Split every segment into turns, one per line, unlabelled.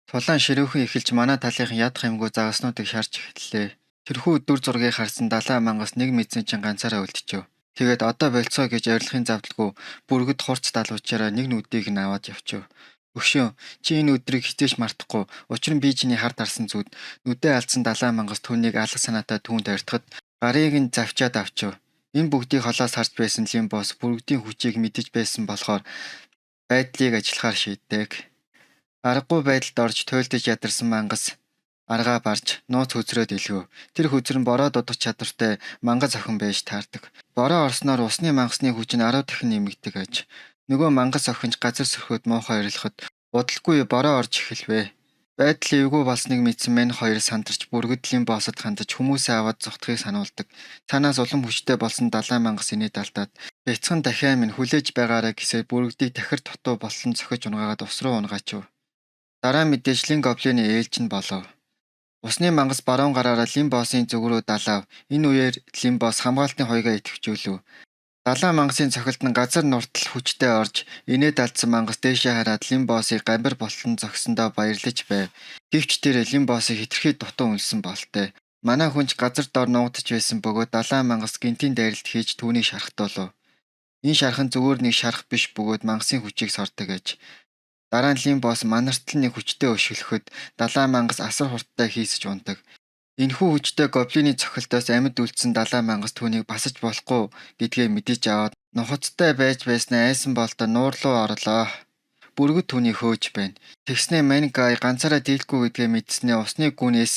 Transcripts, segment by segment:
Тулаан ширүүхэн эхэлж манай талынхан ядах юмгүй загаснуудыг шарж эхэллээ. Тэрхүү дүр зургийг харсан далайн мангас нэг мэдсэн чинь ганцаараа үлджээ. Тэгээд одоо болцгоо гэж орилохын завдалгүй бүргэд хурц далуучаараа нэг нүдийг нь аваад явчихв. Өгшөө чи энэ өдрийг хэзээ ч мартахгүй. Учир нь би чиний хар дарсан зүуд нүдээ алдсан далайн мангас түүнийг алах санаатай түүнд ойртоход гарыг нь завчаад авчив. Энэ бүгдийг холоос харж байсан Лимбос бүргэдийн хүчийг мэдэж байсан болохоор байдлыг ажиллахаар шийддэг. Аргагүй байдалд орж туйлдаж ядарсан мангас аргаа барж нууц хөзрөө дэлгөв. Тэр хөзөр нь бороо дуудах чадвартай мангас охин байж таардаг. Бороо орсноор усны мангасны хүч нь 10 дахин нэмэгдэг аж. Нөгөө мангас охин ч газар сөрхөөд муухай орилоход удалгүй бороо орж эхэлвэ. Байдал эвгүй болсныг мэдсэн мань хоёр сандарч бүргэдлийн боосод хандаж хүмүүсээ аваад зугтахыг сануулдаг. Цаанаас улам хүчтэй болсон далайн мангас инээд алдаад бяцхан дахиа минь хүлээж байгаарай гэсээр бүргэдийг тахир дутуу болон цохиж унагаагаад ус руу унагаачив. Дараа нь мэдээж Лин Гоблины ээлж нь болов. Усны мангас баруун гараараа Лимбосын зүг рүү далаав. Энэ үеэр Лимбос хамгаалтын хоёгаа идэвхжүүлэв. Далайн мангасын цохилт нь газар нуртал хүчтэй орж, инээд алдсан мангас дээшээ хараад Лимбосыг гамбир болтон зогссондоо баярлаж байв. Гэвч тэр Лимбосыг хэтэрхий дутуу үнэлсэн бололтой. Манай хүн ч газар дор нуугдаж байсан бөгөөд далайн мангас гэнэтийн дайралт хийж түүнийг шархтуулав. Энэ шарх нь зүгээр нэг шарх биш бөгөөд мангасын хүчийг сордог аж. Дараа нь Лимбос манартал нэг хүчтэй өшиглөхөд далайн мангас асар хурдтай хийсэж унадаг. Энэхүү хүчтэй гоблины цохилтоос амьд үлдсэн далайн мангас түүнийг басаж болохгүй гэдгээ мэдэж аваад нухацтай байж байснаа айсан болдоо нуур руу орлоо. Бүргэд түүнийг хөөж байна. Тэгснээ Мангай ганцаараа дийлэхгүй гэдгээ мэдсэнээ усны гүнээс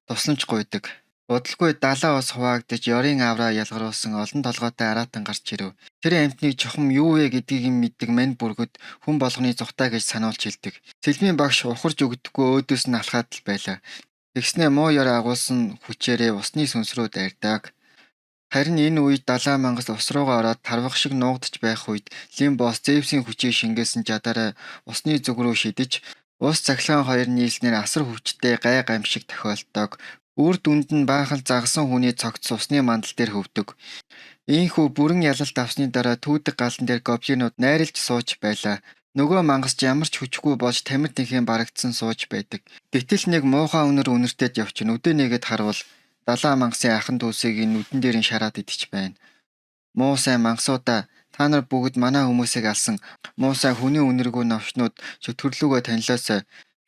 тусламж гуйдаг. Удалгүй далайн ус хуваагдаж ёрын авраа ялгаруулсан олон толгойтой араатан гарч ирэв. Тэр амьтныг чухам юу вэ гэдгийг нь мэддэг мань бүргэд хүн болгоны зугтаа гэж сануулж хэлдэг. Сэлмийн багш ухарч өгдөггүй өөдөөс нь алхаад л байлаа. Тэгснээ муу ёр агуулсан хүчээрээ усны сүнс рүү дайрдаг. Харин энэ үед далайн мангас ус руугаа ороод тарвага шиг нуугдаж байх үед Лимбос Зевсийн хүчийг шингээсэн жадаараа усны зүг рүү шидэж ус цахилгаан хоёр нийлснээр асар хүчтэй гай гамшиг тохиолддог. Үр дүнд нь баахан загсан хүний цогц усны мандал дээр хөвдөг. Ийнхүү бүрэн ялалт авсны дараа түүдэг галан дээр гоблинууд найралж сууж байлаа. Нөгөө мангас ч ямар ч хүчгүй болж тамир тэнхээ барагдсан сууж байдаг. Гэтэл нэг муухай үнэр үнэртээд явчих нүдээ нээгээд харвал далайн мангасын ахан дүүсийг нь нүдэн дээр нь шараад идэж байна. Муу сайн мангасуудаа та нар бүгд манай хүмүүсийг алсан муу сайн хүний үнэргүй новшнууд чөтгөрлүүгөө танилаасай.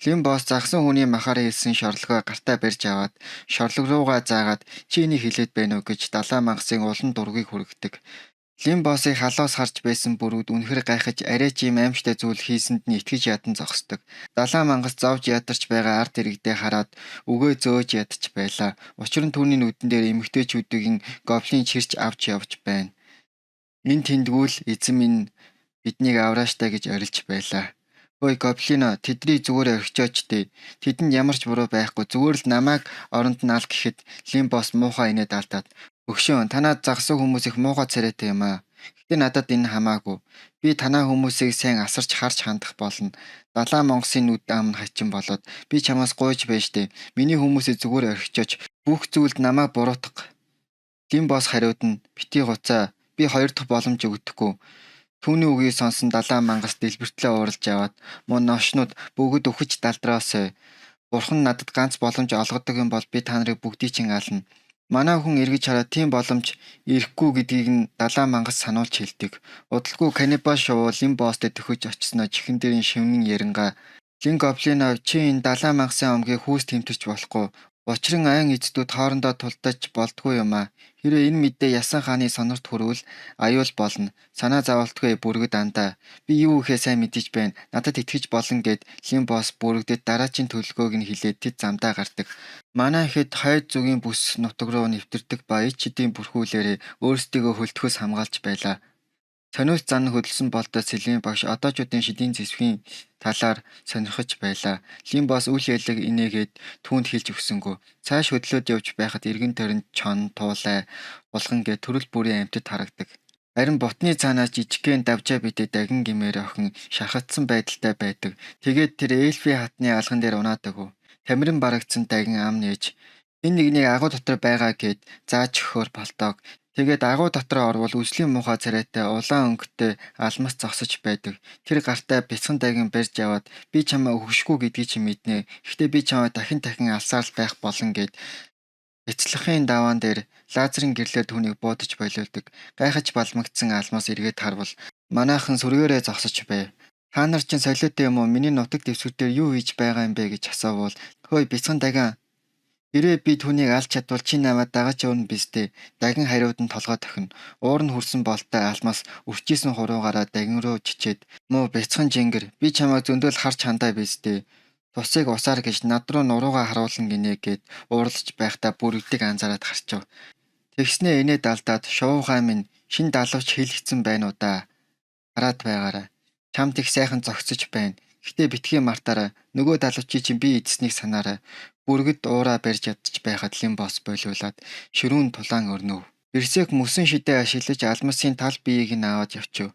Лимбос загсан хүний махаар хэлсэн шорлогоо гартаа барьж аваад шорлог руугаа заагаад чи энийг хэлээд байна уу гэж далайн мангасын улан дургийг хүргэдэг. Лимбосыг халуус харж байсан бүрүүд үнэхээр гайхаж арай ч ийм аймшигтай зүйл хийсэнд нь итгэж ядан зогсдог. Далайн мангас зовж ядарч байгаа ард иргэдээ хараад үгээ зөөж ядаж байлаа. Учир нь түүний нүдэн дээр эмэгтэйчүүдийг нь гоблин чирч авч явж байна. Энэ тэндгүүл эзэн минь биднийг аврааштай гэж орилж байлаа. Ой гоблино тэднийг зүгээр орхичооч дээ. Тэдэнд ямар ч буруу байхгүй. Зүгээр л намайг оронд нь ал гэхэд Лимбос муухай инээд алдаад өгшөөн танаа загсан хүмүүс их муухай царайтай юм аа. Гэхдээ надад энэ хамаагүй. Би танаа хүмүүсийг сайн асарч харж хандах болно. Далайн монголын нүд ам нь хачин болоод би чамаас гуйж байж дээ. Миний хүмүүсийг зүгээр орхичооч. Бүх зүйлд намайг буруутга. Лимбос хариуд нь битгий хуцаа. Би хоёр дахь боломж өгдөхгүй. Түүний үгийг сонсон далайн мангас дэлбэртлээ ууралж яваад муу новшнууд бүгд үхэж далдраасай. Бурхан надад ганц боломж олгодог юм бол би та нарыг бүгдийг чинь ална. Манай хүн эргэж хараад тийм боломж ирэхгүй гэдгийг нь далайн мангас сануулж хэлдэг. Удалгүй каннибал шувуу Лимбостой төхөж очсноо чихэн дээрийн шивнэн ярингаа Лин Гоблино чи энэ далайн мангасын омгийг хүүс тэмтэрч болохгүй. Учир нь айн эцдүүд хоорондоо тулдаж болдгүй юм аа. Хэрэв энэ мэдээ Ясан хааны сонорт хүрвэл аюул болно. Санаа зоволтгүй бүргэд андаа. Би юу гэхээ сайн мэдэж байна. Надад итгэж болно гэд Лимбос бүргэдэд дараачийн төлөвлөгөөг нь хэлээд тэд замдаа гардаг. Манай эхэд хойд зүгийн бүс нутаг руу нэвтэрдэг ба ид чидийн бүрхүүлээрээ өөрсдийгөө хөлдөхөөс хамгаалж байлаа. Сониуч зан хөдөлсөн болдоо Сэлийн багш одоочуудын шидийн зэвсгийн талаар сонирхож байлаа. Лимбос үл ялэг инээгээд түүнд хэлж өгсөнгүй. Цааш хөдлөөд явж байхад эргэн тойронд чон, туулай, булган гээд төрөл бүрийн амьтад харагдаг. Харин бутны цаанаас жижигхэн давжаа бидээ дагин гэмээр охин шархагдсан байдалтай байдаг. Тэгээд тэр эльфийн хатны алган дээр унаадаг уу. Тамирын барагдсан дагин ам нээж энэ нэгнийг агуу дотор байгаа гэд зааж өгөхөөр болтоог. Тэгээд агуу дотроо орвол үслийн муухай царайтай улаан өнгөтэй алмас зогсож байдаг. Тэр гартаа бяцхан дагин барьж яваад би чамайг үхэшгүй гэдгийг чи мэднэ. Гэхдээ би чамайг дахин дахин алсаар л байх болно гэд бяцлахын даваан дээр лазерын гэрлээр түүнийг буудаж болиулдаг. Гайхаж балмагдсан алмас эргээд харвал манайхан сөргөөрөө зогсож байв. Та нар чинь солиотой юм уу? Миний нутаг дэвсгэр дээр юу хийж байгаа юм бэ гэж асуувал хөөе бяцхан дагин хэрвээ би түүнийг алж чадвал чи намайг дагаж явна биз дээ. Дагин хариуд нь толгой тохино. Уур нь хүрсэн болтой алмас үрчийсэн хуруугаараа дагин руу чичээд муу бяцхан жингэр би чамайг зөндөл харж хандаа биз дээ. Тусыг усаар гэж над руу нуруугаа харуулна гинэ гэд уурлаж байхдаа бүрэгдэг анзаараад харчив. Тэгснээ инээд алдаад шуухай минь шинэ далавч хэлэгцэн байна уу да. Хараад байгаарай. Чамд их сайхан зогсож байна. Гэхдээ битгий мартаарай. Нөгөө далавчийг чинь би идсэнийг санаарай. Бүргэд уураа барьж ядчих байхад Лимбос болиулаад ширүүн тулаан өрнөв. Берсерк мөсөн шидээ ашиглаж алмасын тал биеийг нь аваад явчихв.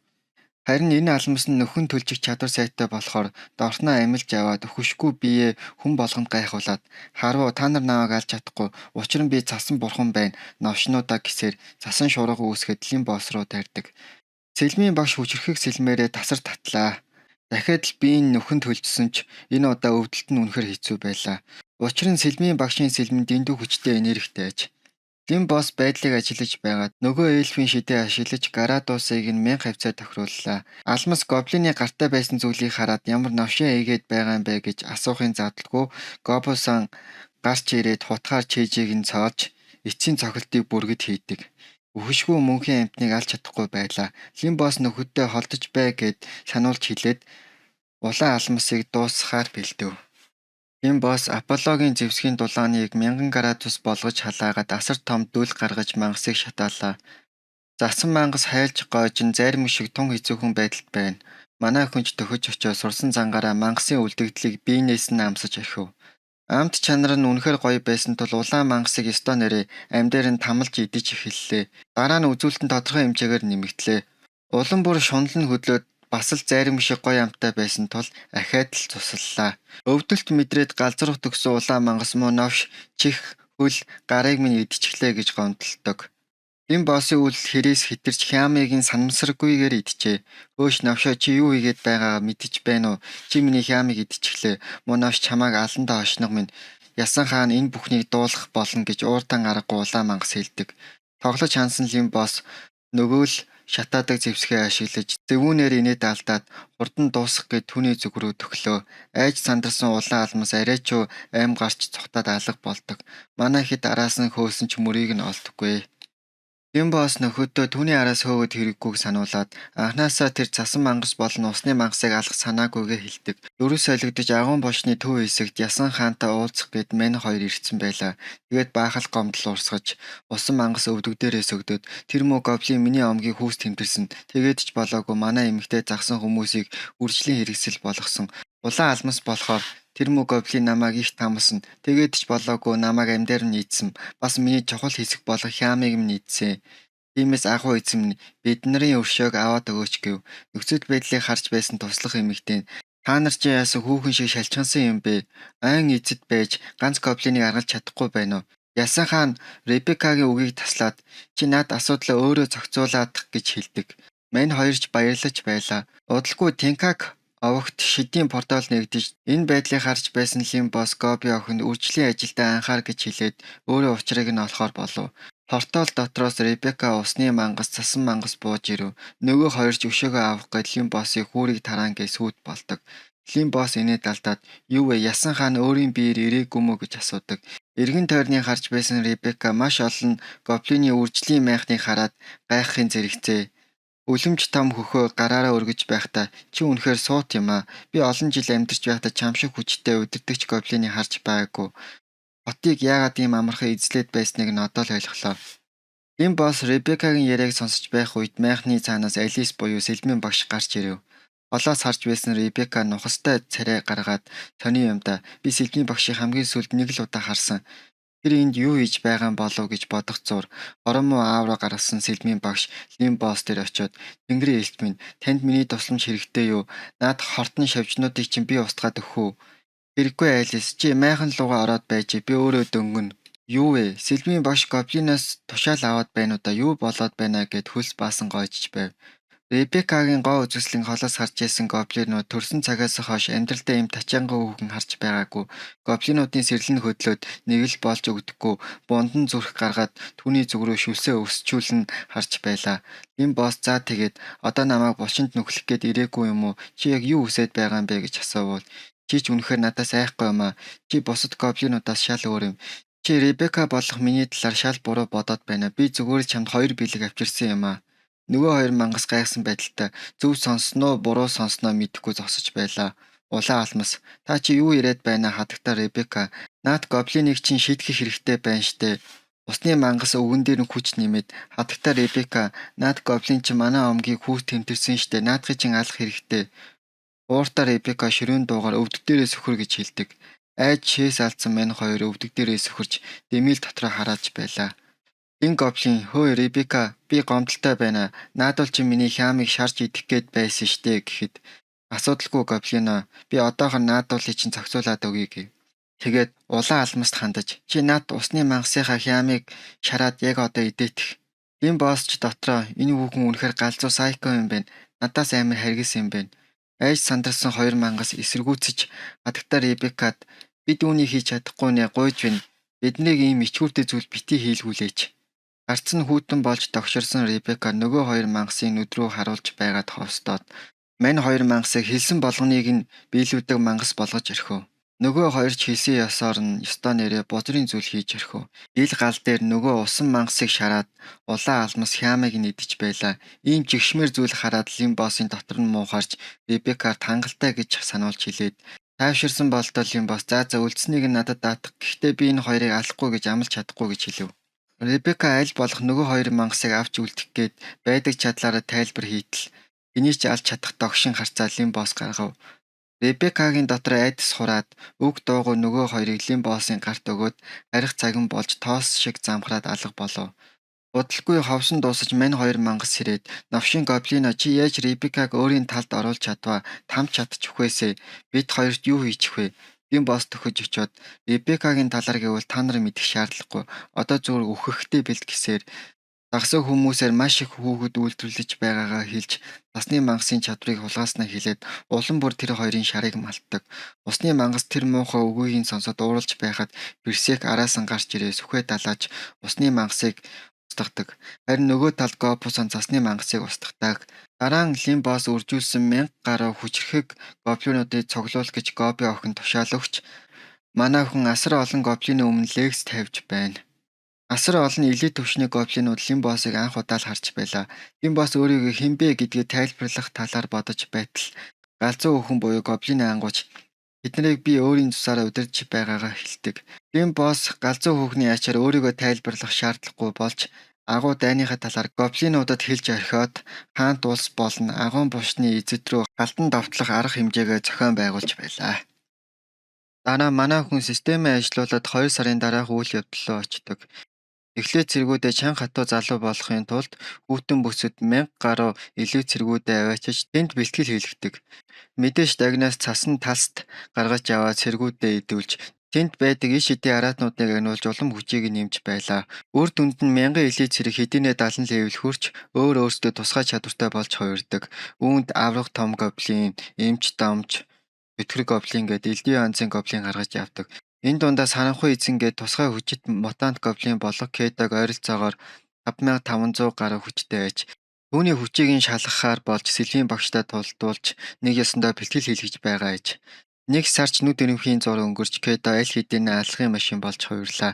Харин энэ алмас нь нөхөн төлжих чадвар сайтай болохоор дорноо амилж аваад өхөшгүй биеэ хүн болгонд гайхуулаад харав та нар намайг алж чадахгүй учир нь би цасан бурхан байна новшнуудаа гэсээр цасан шуурга үүсгэхэд Лимбос руу дайрдаг. Сэлмийн багш хүчирхэг сэлмээрээ тасар татлаа. Дахиад л биеийн нөхөн төлжсөн ч энэ удаа өвдөлт нь үнэхээр хэцүү байлаа. Учир нь сэлмийн багшийн сэлэм нь дэндүү хүчтэй энергитэй аж. Лимбос байдлыг ажиллаж байгаад нөгөө эльфийн шидээ ашиглаж Гарадусыг нь 1000 хавьцаа тохирууллаа. Алмас гоблины гартай байсан зүйлийг хараад ямар новшин эгээд байгаа юм бэ гэж асуухын зардалгүй Гобосан гарч ирээд хутгаар чэйжийг нь цоолж эцсийн цохилтыг бүргэд хийдэг. Үхэшгүй мөнхийн амьтныг алж чадахгүй байлаа. Лимбос нөхөдтэй холдож бай гэд сануулж хэлээд улаан алмасыг дуусгахаар бэлдэв. Лимбос Аполлогийн зэвсгийн дулааныг 1000 градус болгож халаагаад асар том дүл гаргаж мангасыг шатаалаа. Засан мангас хайлж гойжин зайрмаг шиг тун хэцүүхэн байдалд байна. Манай хүн ч дөхөж очоод сурсан зангаараа мангасын үлдэгдлийг биенээс нь амсаж орхив. Амт чанар нь үнэхээр гоё байсан тул улаан мангасыг ёстой нэрээ амь дээр нь тамалж идэж эхэллээ. Дараа нь үзүүлэлт нь тодорхой хэмжээгээр нэмэгдлээ. Улам бүр шунал нь хөдлөөд бас л зайрмаг шиг гоё амттай байсан тул ахиад л цуслалаа. Өвдөлт мэдрээд галзуурах төгссөн улаан мангас муу новш, чих, хөл, гарыг минь идчихлээ гэж гомдолдог. Лимбосын үйлдэл хэрээс хэтэрч хяамыг нь санамсаргүйгээр иджээ. Хөөш новшоо чи юу хийгээд байгаагаа мэдэж байна уу? Чи миний хяамыг идчихлээ. Муу новш чамайг аландаа ошног минь. Ясан хаан энэ бүхнийг дуулах болно гэж ууртан аргагүй улаан мангас хэлдэг. Тоглож хансан Лимбос нөгөө л шатаадаг зэвсгээ ашиглаж зэвүүнээр инээд алдаад хурдан дуусгах гээд түүний зүг рүү төхлөө. Айж сандарсан улаан алмас арай ч аим гарч цухтаад алга болдог. Манай хэд араас нь хөөсөн ч мөрийг нь олдохгүй. Лимбос нөхөдөө түүний араас хөөгөөд хэрэггүйг сануулад анхнаасаа тэр цасан мангас болон усны мангасыг алах санаагүйгээ хэлдэг. Дөрөв солигдож агуун бошны төв хэсэгт Ясан хаантай уулзах гээд мань хоёр ирсэн байлаа. Тэгээд баахал гомдол урсгаж усан мангас өвдөг дээрээ сөгдөөд тэр муу гоблин миний омгийг хүүс тэмдэрсэн. Тэгээд ч болоогүй манай эмэгтэй загсан хүмүүсийг үржлийн хэрэгсэл болгосон. Улаан алмас болохоор тэр муу гоблин намайг их таамасан. Тэгээд ч болоогүй намайг амьдаар нь идсэн. Бас миний чухал хэсэг болох хяамыг минь идсэн. Тиймээс агуу эзэн минь бидний өршөөг аваад өгөөч гэв. Нөхцөл байдлыг харж байсан туслах эмэгтэй нь та нар чи яасан хүүхэн шиг шалчгансан юм бэ? Айн эзэд байж ганц гоблиныг аргалж чадахгүй байна уу? Ясан хаан Ребекагийн үгийг таслаад чи над асуудлаа өөрөө зохицуулаад гэж хэлдэг. Мань хоёр ч баярлаж байлаа. Удалгүй Тинкак овогт шидийн портал нэгдэж энэ байдлыг харж байсан Лимбос Гоби охинд үржлийн ажилдаа анхаар гэж хэлээд өөрөө учрыг нь олохоор болов. Портал дотроос Ребека усны мангас, цасан мангас бууж ирэв. Нөгөө хоёр ч өшөөгөө авах гээд Лимбосыг хүүрийг тараан гэж сүйд болдог. Лимбос инээд алдаад юу вэ Ясан хаан өөрийн биеэр ирээгүй мөө гэж асуудаг. Эргэн тойрныг харж байсан Ребека маш олон гоблины үржлийн майхныг хараад гайхахын зэрэгцээ. Үлэмж том хөхөө гараараа өргөж байхдаа чи үнэхээр суут юм аа. Би олон жил амьдарч байхдаа чам шиг хүчтэй удирдагч гоблиныг харж байгаагүй. Хотыг яагаад ийм амархан эзлээд байсныг нь одоо л ойлголоо. Лимбос Ребекагийн яриаг сонсож байх үед майхны цаанаас Алис буюу сэлмийн багш гарч ирэв. Олоос харж байсан Ребека нухастай царай гаргаад сони юм да. Би сэлмийн багшийг хамгийн сүүлд нэг л удаа харсан. Тэр энд юу хийж байгаа юм болов гэж бодох зуур орон муу аавраа гаргасан сэлмийн багш Лимбос дээр очиод Тэнгэрийн элч минь танд миний тусламж хэрэгтэй юу? Наад хортон шавжнуудыг чинь би устгаад өгөх үү? Хэрэггүй Алис чи майхан луугаа ороод байж би өөрөө дөнгөнө. Юу вэ? Сэлмийн багш гоблиноос тушаал аваад байна уу да? Юу болоод байна гэд хөлс баасан гойжиж байв. Ребеккагийн гоо үзэсгэлэн холоос харж байсан гоблинууд төрсөн цагаас хойш амьдралдаа ийм тачаангуй хүүхэн харж байгаагүй. Гоблинуудын сэрэл нь хөдлөөд нэг л болж өгдөггүй бундан зүрх гаргаад түүний зүг рүү шүлсээ өсчүүлэн харж байлаа. Лим босс за тэгээд одоо намайг булшинд нүхлэх гээд ирээгүй юм уу? Чи яг юу хүсээд байгаа юм бэ гэж асуувал чи ч үнэхээр надаас айхгүй юм аа. Чи бусад гоблинуудаас шал өөр юм. Чи Ребекка болох миний талаар шал буруу бодоод байна. Би зүгээр л чамд хоёр бэлэг авчирсан юм аа. Нөгөө хоёр мангас гайхсан байдалтай зөв сонссноо буруу сонссноо мэдэхгүй зогсож байлаа. Улаан алмас та чи юу яриад байна хатагтай Ребекка. Наад гоблиныг чинь шийтгэх хэрэгтэй байна штэ. Усны мангас өвгөн дээр нь хүч нэмээд хатагтай Ребекка наад гоблин чинь манай омгийг хүүс тэмтэрсэн штэ. Наадхыг чинь алах хэрэгтэй. Ууртаа Ребекка ширүүн дуугаар өвдөг дээрээ сөхөр гэж хэлдэг. Айж шээс алдсан мань хоёр өвдөг дээрээ сөхөрч дэмийл дотроо харааж байлаа. Энэ гоблин хөөе Ребекка би гомдолтой байна. Наадвал чи миний хяамыг шарж идэх гээд байсан штэ гэхэд асуудалгүй гоблино би одоохор наадвалыг чинь зохицуулаад өгье гэв. Тэгээд улаан алмаст хандаж чи наад усны мангасынхаа хяамыг шараад яг одоо идээт. Энэ босс ч дотроо энэ хүүхэн үнэхээр галзуу сайко юм байна. Надаас амар харгис юм байна. Айж сандарсан хоёр мангас эсэргүүцэж хатагтай Ребеккад бид үүнийг хийж чадахгүй нэ гуйж байна. Биднийг ийм ичгүүртэй зүйл битгий хийлгүүлээч. Гарц нь хүйтэн болж догширсон Ребекка нөгөө хоёр мангасын нүд рүү харуулж байгаад ховсдоод мань хоёр мангасыг хэлсэн болгоныг нь биелүүлдэг мангас болгож орхив. Нөгөө хоёр ч хэлсэн ёсоор нь ёстой нэрээ бузрын зүйл хийж орхив. Ил гал дээр нөгөө усан мангасыг шараад улаан алмас хяамыг нь идэж байлаа. Ийм жигшмээр зүйл хараад Лимбосын дотор нь муухарч Ребеккаар хангалттай гэж сануулж хэлээд тайвширсан болтол Лимбос за за үлдсэнийг нь надад даатгах. Гэхдээ би энэ хоёрыг алахгүй гэж амлаж чадахгүй гэж хэлэв. Ребекка аль болох нөгөө хоёр мангасыг авч үлдэх гээд байдаг чадлаараа тайлбар хийтэл хэний ч алж чадах догшин харцаа Лимбос гаргав. Ребеккагийн дотор айдас хураад үг дуугүй нөгөө хоёрыг Лимбосын гарт өгөөд харих цаг нь болж тоос шиг замхраад алга болов. Удалгүй ховсон дуусаж мань хоёр мангас сэрээд новшин гоблино чи яаж Ребеккаг өөрийн талд оруулж чадваа тамж чадчих вээсэ бид хоёрт юу хийчих вэ? Лимбос дөхөж очоод Ребеккагийн талаар гэвэл та нар мэдэх шаардлагагүй. Одоо зүгээр үхэхдээ бэлд гэсээр дагсан хүмүүсээр маш их хүүхэд үйлдвэрлэж байгаагаа хэлж цасны мангасын чадварыг хулгайласнаа хэлээд улам бүр тэр хоёрын шарыг малтдаг. Усны мангас тэр муухай үгийг нь сонсоод ууралж байхад Берсерк араасан гарч ирээ сүхээ далааж усны мангасыг устгадаг. Харин нөгөө талд Гобусон цасны мангасыг устгадаг. Дараа нь Лимбос үржүүлсэн 1000 гаруй хүчирхэг гоблинуудыг цуглуулах гэж Гоби охин тушаал өгч манай хүн асар олон гоблины өмнө лекц тавьж байна. Асар олон элит түвшний гоблинууд Лимбосыг анх удаа л харж байлаа. Лимбос өөрийгөө хэн бэ гэдгийг тайлбарлах талаар бодож байтал галзуу өхөн буюу гоблины ангууч тэднийг би өөрийн цусаараа удирдаж байгаагаа хэлдэг. Лимбос галзуу хүүхний ачаар өөрийгөө тайлбарлах шаардлагагүй болж агуу дайныхаа талаар гоблинуудад хэлж орхиод хаант улс болон агуун булшны эзэд рүү галдан довтлох арга хэмжээгээ зохион байгуулж байлаа. Дараа манай хүн системээ ажилуулаад 2 сарын дараах үйл явдал руу очдог. Эхлээд цэргүүдээ чанга хатуу залуу болгохын тулд хүйтэн бүсэд 1000 гаруй илүү цэргүүдээ аваачиж тэнд бэлтгэл хийлгэдэг. Мэдээж дагнаас цасан талст гаргаж аваад цэргүүдээ идүүлж тэнд байдаг иш эдийн араатнуудыг агнуулж улам хүчийг нь нэмж байлаа. Үр дүнд нь мянган элит цэрэг хэдийнээ 70 level хүрч өөр өөрсдөө тусгай чадвартай болж хувирдаг. Үүнд аварга том гоблин, эмч домж, чөтгөр гоблин гээд элдвийн янзын гоблин гаргаж явдаг. Энэ дундаа саранхуй эзэн гээд тусгай хүчит мутант гоблин болох Кедог ойролцоогоор 5500 гаруй хүчтэй байж түүний хүчийг нь шалгахаар болж сэлмийн багштай тулдуулж нэг ёсондоо бэлтгэл хийлгэж байгаа аж. Нэг сарч нүд эрэмхийн зур өнгөрч Кедо аль хэдийнэ алгын машин болж хувирлаа.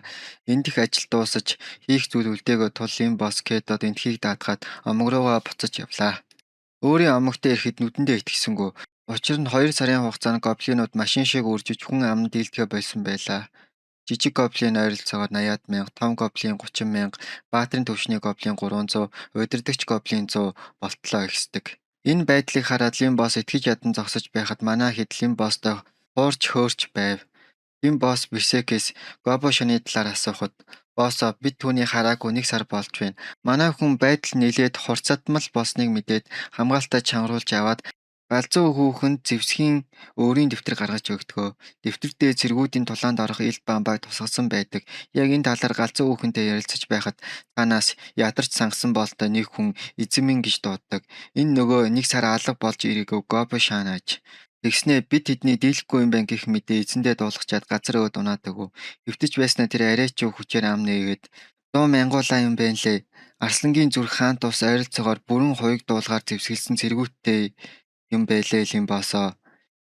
Эндэх ажил дуусаж хийх зүйл үлдээгөө тул Лимбос Кедод эндхийг даатгаад омог руугаа буцаж явлаа. Өөрийн омогтой ирэхэд нүдэндээ итгэсэнгүй. Учир нь 2 сарын хугацаанд гоблинууд машин шиг үржиж хүн аманд дийлдэхээ больсон байлаа. Жижиг гоблин ойролцоогоор 80 мянга, том гоблин 30 мянга, баатрын түвшний гоблин 300, удирдагч гоблин 100 болтлоо ихсдэг. Энэ байдлыг хараад Лимбос итгэж ядан зогсож байхад манай хэд Лимбостой хуурч хөөрч байв. Лимбос Берсеркээс Гобо шаны талаар асуухад "Боссоо бид түүнийг хараагүй нэг сар болж байна. Манай хүн байдал нэлээд хурцадмал болсныг мэдээд хамгаалтаа чангаруулж аваад Галзуу хүүхэнд зэвсгийн өөрийн дэвтэр гаргаж өгдөг. Дэвтэр дээр цэргүүдийн тулаанд орох ил бамбайг тусгасан байдаг. Яг энэ талаар галзуу хүүхэнтэй ярилцаж байхад цаанаас ядарч сангасан бололтой нэг хүн "Эзэн минь" гэж дууддаг. Энэ нөгөө нэг сар алга болж ирээгүй Гобо Шан аж. Тэгснээ бид тэднийг дийлэхгүй юм байна гэх мэдээ эзэндээ дуулгачаад газар өөд унаад өгөв. Хэвтэж байснаа тэр арай ч хүчээр ам нээгээд 100 мянгуулаа юм байна лээ. Арслангийн зүрх хаант ус ойролцоогоор бүрэн хуйг дуулгаар зэвсэглэсэн цэргүүдтэй юм байлээ Лимбосоо.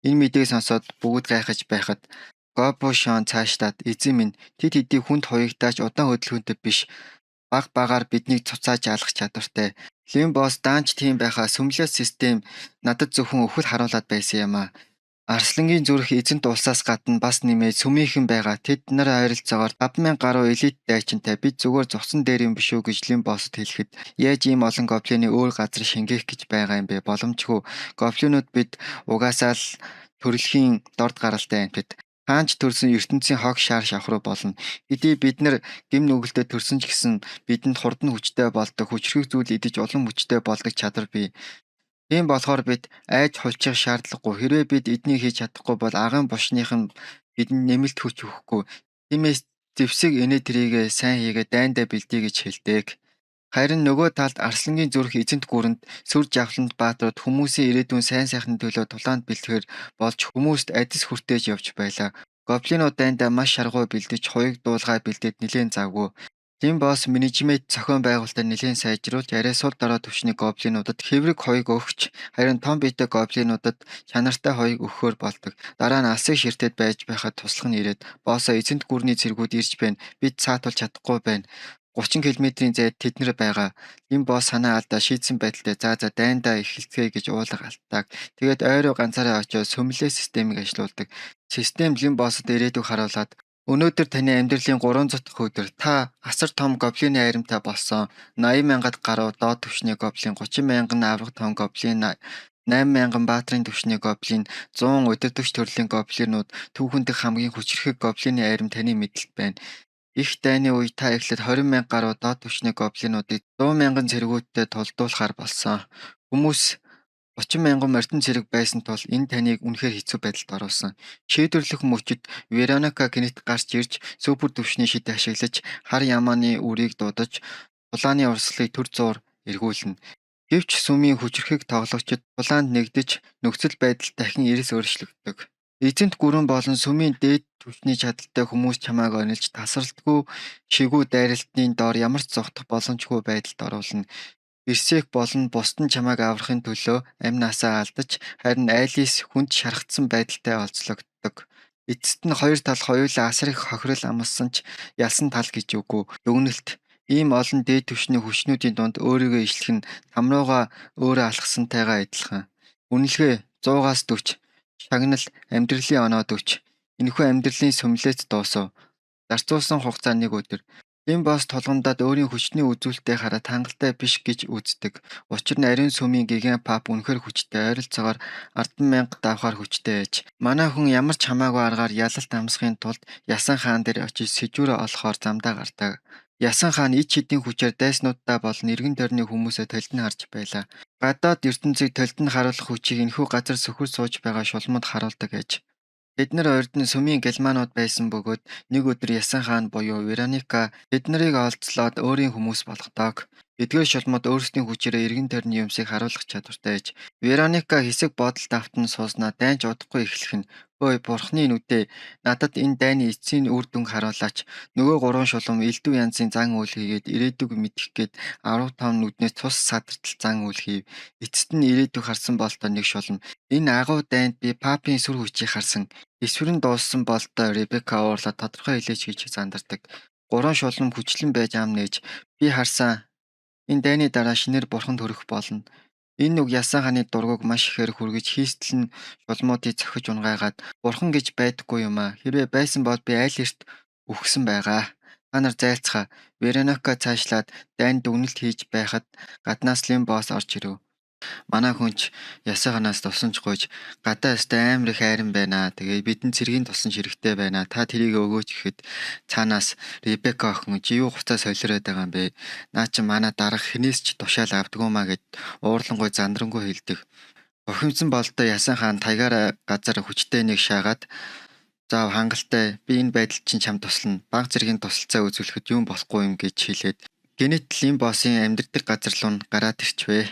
Энэ мэдээг сонсоод бүгд гайхаж байхад Гобо Шон цаашлаад "Эзэн минь, тэд хэдий хүнд хуягтаа ч удаан хөдөлгөөнтэй биш. Бага багаар биднийг цуцааж алах чадвартай. Лимбос даанч тийм байхаа сүмлээ систем надад зөвхөн үхэл харуулад байсан юм аа. Арслангийн зүрх эзэнт улсаас гадна бас нэмээд сүмийнхэн байгаа. Тэд нар ойролцоогоор 5000 гаруй элит дайчинтай. Бид зүгээр зугатсан дээр юм биш үү гэж Лимбосод хэлэхэд яаж ийм олон гоблины өөр газар шингээх гэж байгаа юм бэ? Боломжгүй. Гоблинууд бид угаасаа л төрөлхийн дорд гаралтай амьтад. Хаан ч төрсөн ертөнцийн хог шаар шавх руу болно. Хэдий бид нар гэм нүгэлтэд төрсөн ч гэсэн бидэнд хурдан хүчтэй болдог, хүчирхэг зүйл идэж улам хүчтэй болдог чадвар бий. Тийм болохоор бид айж хулчих шаардлагагүй. Хэрвээ бид эднийг хийж чадахгүй бол агын булшных нь бидэнд нэмэлт хүч өгөхгүй. Тиймээс зэвсэг энэ тэрийгээ сайн хийгээд дайндаа бэлдье гэж хэлдэг. Харин нөгөө талд Арслангийн зүрх эзэнт гүрэнд сүр жавхланд баатрууд хүмүүсийн ирээдүйн сайн сайхны төлөө тулаанд бэлтгэхээр болж хүмүүст адис хүртээж явж байлаа. Гоблинууд дайндаа маш шаргуу бэлдэж, хуйг дуулгаа бэлдээд нэлээн завгүй. Лимбос менежмент зохион байгуулалтаа нэлээн сайжруулж, арай сул дорой түвшний гоблинуудад хэврэг хуйг өгч, харин том биетэй гоблинуудад чанартай хуйг өгөхөөр болдог. Дараа нь алсыг ширтээд байж байхад туслах нь ирээд "Боссоо, эзэнт гүрний цэргүүд ирж байна. Бид саатуулж чадахгүй байна. 30 километрийн зайд тэд нар байгаа." Лимбос санаа алдаа шийдсэн байдалтай "За за дайндаа эхэлцгээе" гэж уулга алтдаг. Тэгээд ойроо ганцаараа очиод сүмлээ системийг ажилуулдаг. Систем Лимбосод ирээдүйг харуулад "Өнөөдөр таны амьдралын 300 дахь өдөр. Та асар том гоблины аримтай болсон. 80,000-ад гаруй доод түвшний гоблин, 30,000 аварга том гоблин, 8,000 баатрын түвшний гоблин, 100 удирдагч төрлийн гоблинууд, түүхэн дэх хамгийн хүчирхэг гоблины арим таны мэдэлд байна. Эх дайны үед та эхлээд 20,000 гаруй доод түвшний гоблинуудыг 100,000 цэргүүдтэй тулдуулахаар болсон. Хүмүүс 30,000 морьтон цэрэг байсан тул энэ таныг үнэхээр хэцүү байдалд оруулсан. Шийдвэрлэх мөчид Вероника гэнэт гарч ирж супер түвшний шид ашиглаж хар ямааны үрийг дуудаж тулааны урсгалыг түр зуур эргүүлнэ. Гэвч сүмийн хүчирхэг тоглогчид тулаанд нэгдэж нөхцөл байдал дахин эрс өөрчлөгддөг. Эзэнт гүрэн болон сүмийн дээд түвшний чадалтай хүмүүс чамайг онилж тасралтгүй шигүү дайралтны доор ямар ч зугтах боломжгүй байдалд оруулна. Берсерк болон бусад нь чамайг аврахын төлөө амь насаа алдаж, харин Алис хүнд шархагдсан байдалтай олзлогддог. Эцэст нь хоёр тал хоёулаа асар их хохирол амласан ч ялсан тал гэж үгүй. Дүгнэлт: Ийм олон дээд түвшний хүчнүүдийн дунд өөрийгөө ишлэх нь там руугаа өөрөө алхасантайгаа адилхан. Үнэлгээ 100-аас 40, шагнал амьдралын оноо 40. Энэхүү амьдралын сүмлээц дуусав. Зарцуулсан хугацаа нэг өдөр. Лимбос тулгамдаад өөрийн хүчний үзүүлэлтээ хараад хангалттай биш гэж үздэг. Учир нь ариун сүмийн гигантын пап үнэхээр хүчтэй, ойролцоогоор 10,000 давхар хүчтэй аж. Манай хүн ямар ч хамаагүй аргаар ялалт амсахын тулд Ясан хаан дээр очиж сэжүүрээ олохоор замдаа гардаг. Ясан хаан ид шидийн хүчээр дайснууддаа болон эргэн тойрны хүмүүсээ толид нь харж байлаа. Гадаад ертөнцийг толид нь харуулах хүчийг энэхүү газар сөхөр сууж байгаа шулмууд харуулдаг аж. Тэд нар урд нь сүмийн германууд байсан бөгөөд нэг өдөр Ясан хаан буюу Вероника тэд нарыг олзлоод өөрийн хүмүүс болгодог. Эдгээр шулмууд өөрсдийн хүчээрээ эргэн тойрны юмсыг харуулах чадвартай аж. Вероника хэсэг бодолд автан сууснаа дайн ч удахгүй эхлэх нь "Хөөе бурхны нүдээ, надад энэ дайны эцсийн үр дүнг харуулаач. Нөгөө гурван шулам элдэв янзын зан үйл хийгээд ирээдүйг мэдэх гээд аварга том нүднээс цус садартал зан үйл хийв. Эцэст нь ирээдүйг харсан болтоо нэг шулам. Энэ агуу дайнд би папийн сүр хүчийг харсан. Эсвэр нь дууссан болтоо Ребекка уурлаад тодорхой хэлээч гэж зандардаг. Гурван шулам хүчлэн байж ам нээж би харсан. Энэ дайны дараа шинээр бурханд хүрэх болно. Энэ үг Ясан хааны дургүйг маш ихээр хүргэж хийстэл нь шулмуудыг цохиж унагаагаад "Бурхан гэж байдаггүй юм аа. Хэрвээ байсан бол би аль эрт үхсэн байгаа. Та нар зайлцгаа." Вероника цаашлаад дайнд дүгнэлт хийж байхад гаднаас Лимбос орж ирэв. Манай хүн ч Ясан хаанаас тусламж гуйж "Гадаа ёстой амар их айран байна. Тэгээ бидэнд цэргийн тусламж хэрэгтэй байна. Та тэрийг өгөөч" гэхэд цаанаас Ребекка охин "Чи юу хувцас солиороод байгаа юм бэ? Наа чи манай дарга хэнээс ч тушаал авдаггүй юмаа" гэд уурлангуй зандрангуй хэлдэг. Бухимдсан бололтой Ясан хаан тайгаараа газар хүчтэй нэг шаагаад заав хангалттай би энэ байдалд чинь чам туслана. Баг зэргийн тусалцаа үзүүлэхэд юм болохгүй юм гэж хэлээд гэнэт Лимбосын амьдардаг газар руу гараад ирчвэ.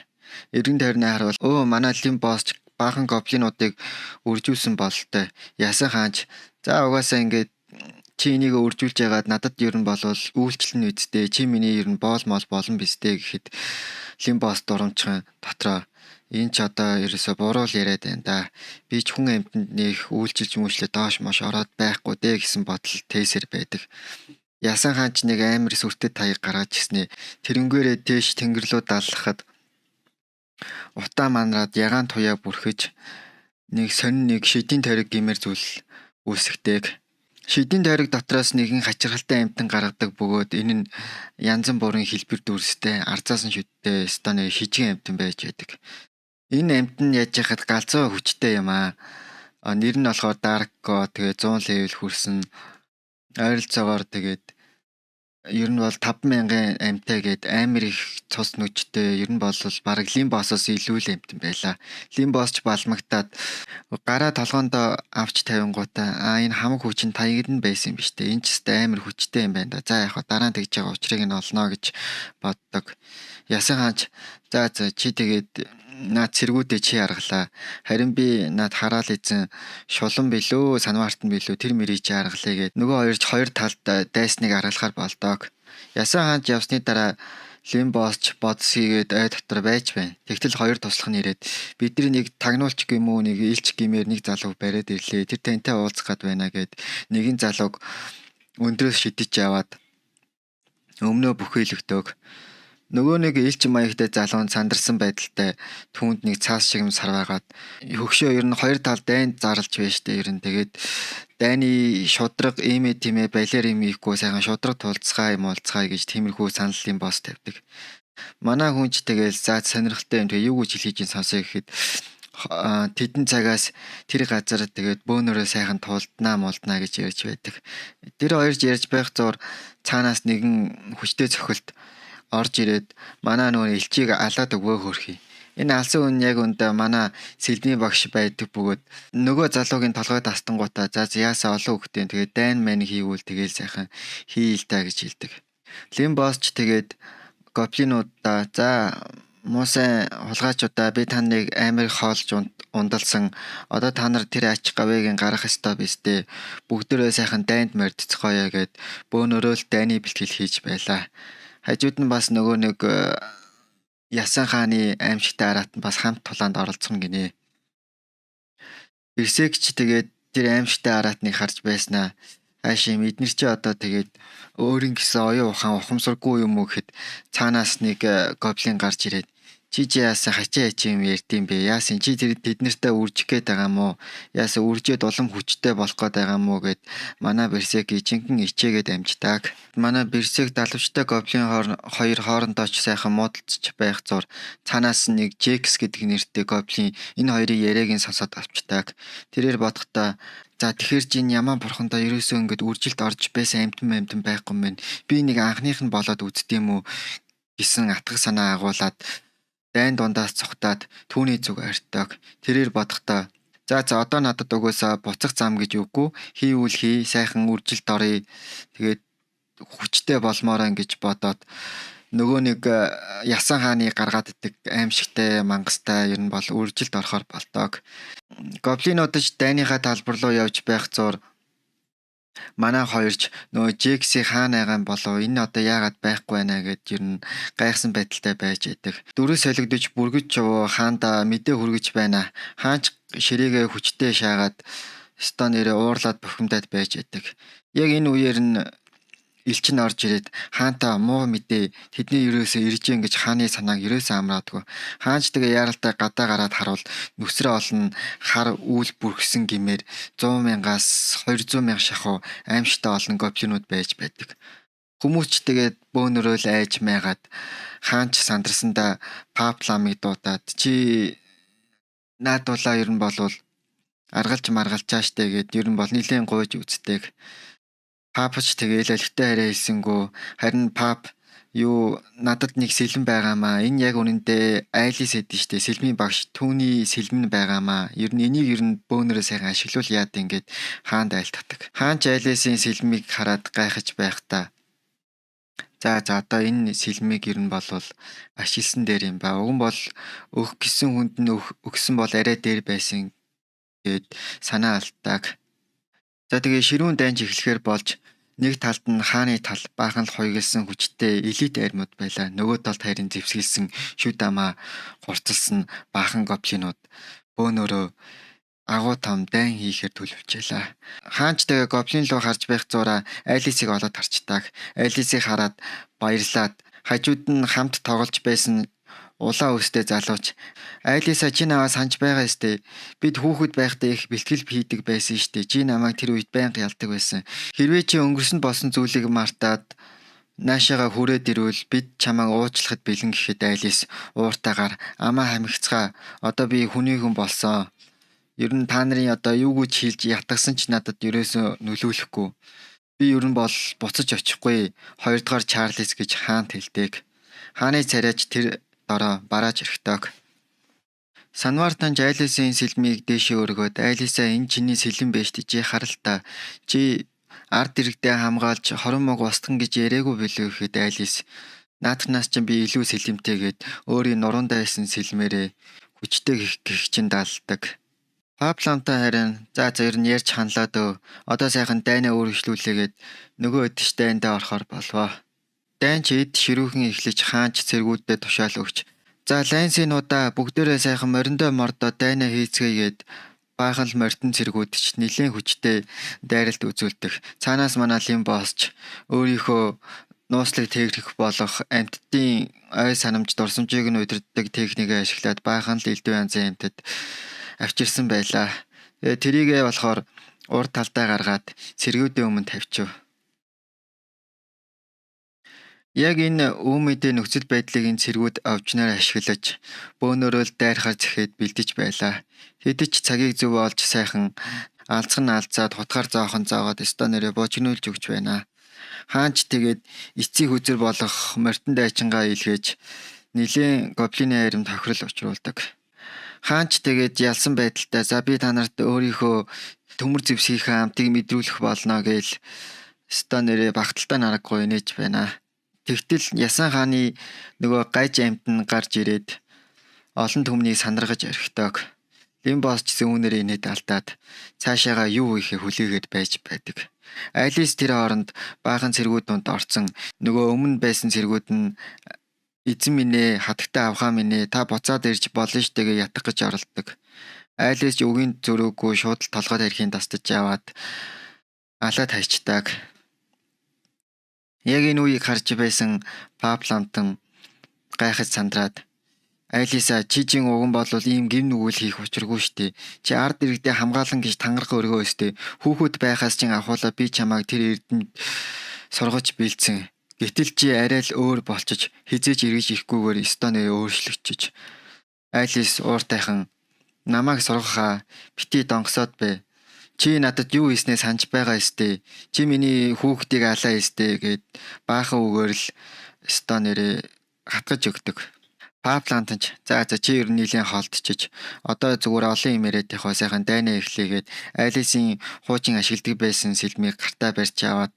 Эргэн тойрноо харвал манай Лимбос ч баахан гоблинуудыг үржүүлсэн бололтой. Ясан хаан ч за угаасаа ингээд чи энийг үржүүлж ягаад надад ер нь болвол үйлчлэн үсттэй чи миний ер нь боол мол болно биз дээ гэхэд Лимбос дурамчхан дотроо энэ ч одоо ерөөсө буруу л яриад байна да. Би ч хүн амьтанд нэх үйлчилж мүшлээ доош мош ороод байхгүй дээ гэсэн бодол тээсэр байдаг. Ясан хаан ч нэг амар сүртэй таяг гаргаж ирснээ. Тэрнгээрээ дээш тэнгэр рүү даллахад утаа манраад ягаан туяа бүрхэж нэг сонин нэг шидийн тойрог гэмээр зүйл үүсгдэг. Шидийн тойрог дотроос нэгэн хачирхалтай амьтан гаргадаг бөгөөд энэ нь янз бүрийн хэлбэр дүрстэй арзаасан шүдтэй ёстой шижгэн амьтан байж байдаг. Энэ амьтан яаж яхад галзуу хүчтэй юм аа. Нэр нь болохоор Darko, тэгээ 100 level хүрсэн. Ойролцоогоор тэгээд ер нь бол 5000 амьтай гээд амар их цус нүжтэй ер нь бол бараг Лимбосоос илүү л амьтан байлаа. Лимбос ч балмагтаад гараа толгоондоо авч тавингуудаа энэ хамаг хүч нь таягд нь байсан юм биш үү? Энэ ч өстой амар хүчтэй юм байна да. За яг дараа нь тэгж байгаа учрыг нь олно гэж боддог. Ясан хаан ч за чи тэгээд наад цэргүүдээ чи аргалаа. Харин би наад хараал эзэн шулан билүү, санваартан билүү тэр мэрийг чи аргалаа гэд нөгөө хоёр ч хоёр талд дайсныг аргалахаар болдог. Ясан хаан ч явсны дараа Лимбос ч бодс хийгээд ой дотор байж байна. Тэгтэл хоёр туслах нь ирээд бидний нэг тагнуулч гэм үү нэг илч гэмээр нэг залуу бариад ирлээ. Тэр тантай уулзах гад байна гэд нэгэн залууг өндрөөс шидэж яваад өмнөө бүхийлэгдөг. Нөгөө нэг илч маягтай залуу нь сандарсан байдалтай түүнд нэг цаас шиг юм сарваагаад хөгшөө ер нь хоёр тал дайнд зарлж байж штэ ер нь тэгээд дайны шудраг иймээ тимээ балиар юм ийхгүй сайхан шудраг тулцгаа юм уулзгаа гэж тиймэрхүү саналын бос тавьдаг. Манай хүн ч тэгэл за сонирхолтой юм тэгээ юу гэж хэлхийж сонсоё гэхэд тэдэн цагаас тэр газар тэгээд бөөнөрөө сайхан тулднаа мулднаа гэж ярьж байдаг. Тэр хоёрж ярьж байх зур цаанаас нэгэн хүчтэй цохилт орж ирээд манай нөгөө элчийг алаад өгөө хөрхий. Энэ алсан хүн яг үндэ манай сэлбийн багш байдаг бөгөөд нөгөө залуугийн толгой тастангуудаа за яасаа олон хүүхдийн тэгээд дайн мань хийгүүл тэгээл сайхан хийл та гэж хэлдэг. Лимбос ч тэгээд гоблинуудаа за муу сайн хулгайчудаа би та нарыг амар хоолж ундалсан. Одоо та нар тэр ач гавьяагийн гарах ёстой биз дээ. Бүгдээрээ сайхан дайнд мордцгоё гэд бөөнөрөө л дайны бэлтгэл хийж байлаа. Хажууд нь бас нөгөө нэг Ясан хааны аимшигтай араат нь бас хамт тулаанд оролцсон гинэ. Берсерк ч тэгээд тэр аимшигтай араатныг харж байснаа хаашаа юм эднэр чи одоо тэгээд өөрийн гэсэн оюун ухаан ухамсаргүй юм уу гэхэд цаанаас нэг гоблин гарч ирээд чи яасан хачаа хачаа юм ярьдсан бэ? Яасан чи тэр тэднэртэй үржих гээд байгаа юм уу? Яасан үржээд улам хүчтэй болох гээд байгаа юм уу гэд манай Берсерк жинхэнэ ичээгээд амждаг. Манай Берсерк далавчтай гоблин хоёр хоорондоо ч сайхан муудалцж байх зур цаанаас нэг Джекс гэдэг нэртэй гоблин энэ хоёрын яриаг нь сонсоод авчдаг. Тэрээр бодохдоо за тэгэхээр чи энэ яман бурхандаа ерөөсөө ингээд үржилт орж байсан амьтан байхгүй мэн. Би нэг анхных нь болоод үздэм үү гэсэн атга санаа агуулад дайн дундаас цухтаад түүний зүг ойртдог. Тэрээр бодохдоо за одоо надад угсаа буцах зам гэж үггүй. Хийвэл хий, сайхан үржилт оръё. Тэгээд хүчтэй болмоороо гэж бодоод нөгөө нэг Ясан хааны гаргаад идэх аимшигтай мангастай ер нь бол үржилт орохоор болдог. Гоблинууд ч дайныхаа талбар руу явж байх зур манай хоёрч нөгөө Джекси хаана байгаа юм болов энэ одоо яагаад байхгүй байна гэд ер нь гайхсан байдалтай байж байдаг. Дөрөв солигдож бүргэж чувуу хаандаа мэдээ хүргэж байна. Хаанч ширээгээ хүчтэй шаагаад ёстой нэрээ уурлаад бухимдаад байж байдаг. Яг энэ үеэр нь элч нь орж ирээд хаантаа муу мэдээ тэдний ерөөсөө ирж гин гэж хааны санааг ерөөсөө амраадгүй. Хаанч тэгээ яаралтай гадаа гараад харуул нүсрээ олон хар үүл бүрхсэн гимээр 100 мянгаас 200 мянга шахуу аимшигтай олон гоблинууд байж байдаг. Хүмүүс ч тэгээд бөөнөрөө л айж майгаад хаанч сандарсандаа пап ламыг дуудаад чи наадуулаа ер нь болвол аргалж маргалчаа штэ гэд ер нь бол нилээн гуйж үздэг. Пап ч тэгээл алигтай хараа хэлсэнгүү. Харин пап Юу, надад нэг сэлэм байгаамаа. Энэ яг үнэндээ Айлис эдэн штэ. Сэлмийн багш түүний сэлэм нь байгаамаа. Ер нь энийг ер нь бөөнөрөө сайхан ашиглуул яад ингээд хаанд айлтгадаг. Хаан ч Айлисын сэлмийг хараад гайхаж байхдаа за за одоо энэ сэлмийг ер нь болвол ашигласан дээр юм ба. Уг нь бол өгөх гэсэн хүнд нь өгсөн бол арай дээр байсан гээд санаа алддаг. За тэгээ ширүүн дайнч эхлэхээр болж нэг талд нь хааны тал баахан л хуйгалсан хүчтэй элит армиуд байлаа. Нөгөө талд харин зэвсгэлсэн шүд амаа хурцлсан баахан гоблинууд бөөнөрөө агуу том дайн хийхээр төлөвлөжээ. Хаанч тэгээ гоблин руу харж байх зураа Алисыг олоод харчдаг. Алисыг хараад баярлаад хажууд нь хамт тоглож байсан улаан өстэй залууч Алиса чи намайг санаж байгаа сте. Бид хүүхэд байхдаа их бэлтгэл хийдэг байсан штэ. Чи намайг тэр үед байнга ялдаг байсан. Хэрвээ чи өнгөрсөнд болсон зүйлийг мартаад наашаага хүрээд ирвэл бид чамайг уучлахад бэлэн гэхэд Алис ууртайгаар амаа хамигцгаа одоо би хүний хүн болсон. Ер нь та нарын одоо юугүй ч хэлж ятгсан ч надад ерөөсөө нөлөөлөхгүй. Би ер нь бол буцаж очихгүй. Хоёрдугаар Чарлиз гэж хаант хэлдэг. Хааны царайч тэр дороо барааж өрхтөг. Санвар танж Алисын сэлмийг дээшээ өргөөд Алиса энэ чиний сэлэм байж чи харал та. Чи ард иргэдээ хамгаалж хорон мог устган гэж яриаггүй билүү гэхэд Алис наадхнаас чинь би илүү сэлэмтэй гэд өөрийн нуруундаа байсан сэлмээрээ хүчтэй гих чин даалдаг. Папланта харин за за ер нь ярьж ханлаа дөө. Одоо сайхан дайнаа өөрчлүүлээгээд нөгөө өдөж дайндаа орохоор болвоо. Дайн ч эд ширүүхэн эхлэж хаанч цэргүүдэд тушаал өгч за лайнсинуудаа бүгдээрээ сайхан мориндоо мордоо дайнаа хийцгээгээд баахан л морьтон цэргүүд ч нэлээн хүчтэй дайралт үзүүлдэг. Цаанаас манай Лимбосч өөрийнхөө нууцлаг техник болох амьтдын ой санамж дурсамжийг нь удирддаг техникээ ашиглаад баахан л элдв янзын амьтад авчирсан байлаа. Тэгээ тэрийгээ болохоор урд талдаа гаргаад цэргүүдийн өмнө тавьчихв. Яг энэ өөмөдөө нөхцөл байдлыг энэ цэргүүд овжноор ашиглаж бөөнөрөө л дайрахаар зэхэд бэлдэж байлаа. Хэдий ч цагийг зөв олж сайхан алцхан алцаад хутгаар зоохон зоогоод ёстой нэрээ божигнуулж өгч байна. Хаанч тэгээд эцсийн хүзэр болох морьтон дайчингаа илгээж нэлээн гоблины аримд хохирол учруулдаг. Хаанч тэгээд ялсан байдалтай за би та нарт өөрийнхөө төмөр зэвсгийнхээ амтыг мэдрүүлэх болно гээл ёстой нэрээ багталтай нараггүй нээж байна. Тэгтэл Ясан хааны нөгөө гаж амьт нь гарч ирээд олон түмнийг санаргаж орхидог. Лимбос ч гэсэн үүнээрээ инээд алдаад цаашаага юу хийхээ хүлээгээд байж байдаг. Алис тэр хооронд баахан цэргүүд дунд орцсон нөгөө өмнө байсан цэргүүд нь эзэн минь ээ, хатагтай авхаа минь ээ, та буцаад ирж болно штэ гэж ятгах гэж оролддог. Алис ч үгийн зөрөөгүй шууд л толгой тархийн тастаж яваад алаад хайчдаг. Яг энэ үеийг харж байсан Паплантан гайхаж сандраад Алиса чи чин уган болвол ийм гим нүгэл хийх учиргүй штэ. Чи ард иргэдээ хамгаалан гэж тангарах өргөө өстэй. Хүүхэд байхаас чин ахуулаа би чамайг тэр эрдэнд сургаж бэлдсэн. Гэтэл чи арай л өөр болчиж хизээж эргэж ирэхгүйгээр ёстой нэрээ өөрчлөгчөж. Алис ууртайхан намайг сургахаа бити донгосоод бай. Чи надад юу хийснээ санаж байгаа өстэй. Чи миний хүүхдийг алаа өстэй гэд баахан үгээр л ёстой нэрээ хатгаж өгдөг. Паплантан ч за за чи ер нь нэлийн холдчихож одоо зүгээр олон юм яриад явах сайхан дайнаа эхлэгээд Алисын хуучин ашигладаг байсан сэлмийг гартаа барьж аваад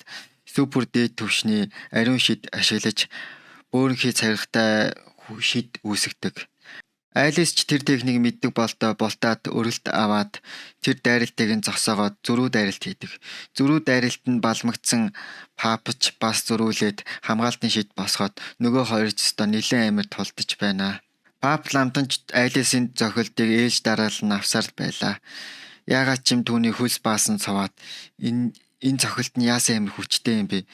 супер дээд түвшний ариун шид ашиглаж бөөрөнхий цагтай шид үүсгдэг. Алис ч тэр техник мэддэг болдоо болтаад өрөлт аваад тэр дайралтыг нь зогсоогоод зөрүү дайралт хийдэг. Зөрүү дайралт нь балмагдсан папч бас зөрүүлээд хамгаалтын шид босгоод нөгөө хоёр ч өстө нэлээд амар тулдаж байна. Пап ламтан ч Алисын зохилтыг ээлж дараал нь авсаар байлаа. Яагаад ч юм түүний хөлс баасан цаваад энэ цохилт нь яасан амар хүчтэй юм бэ?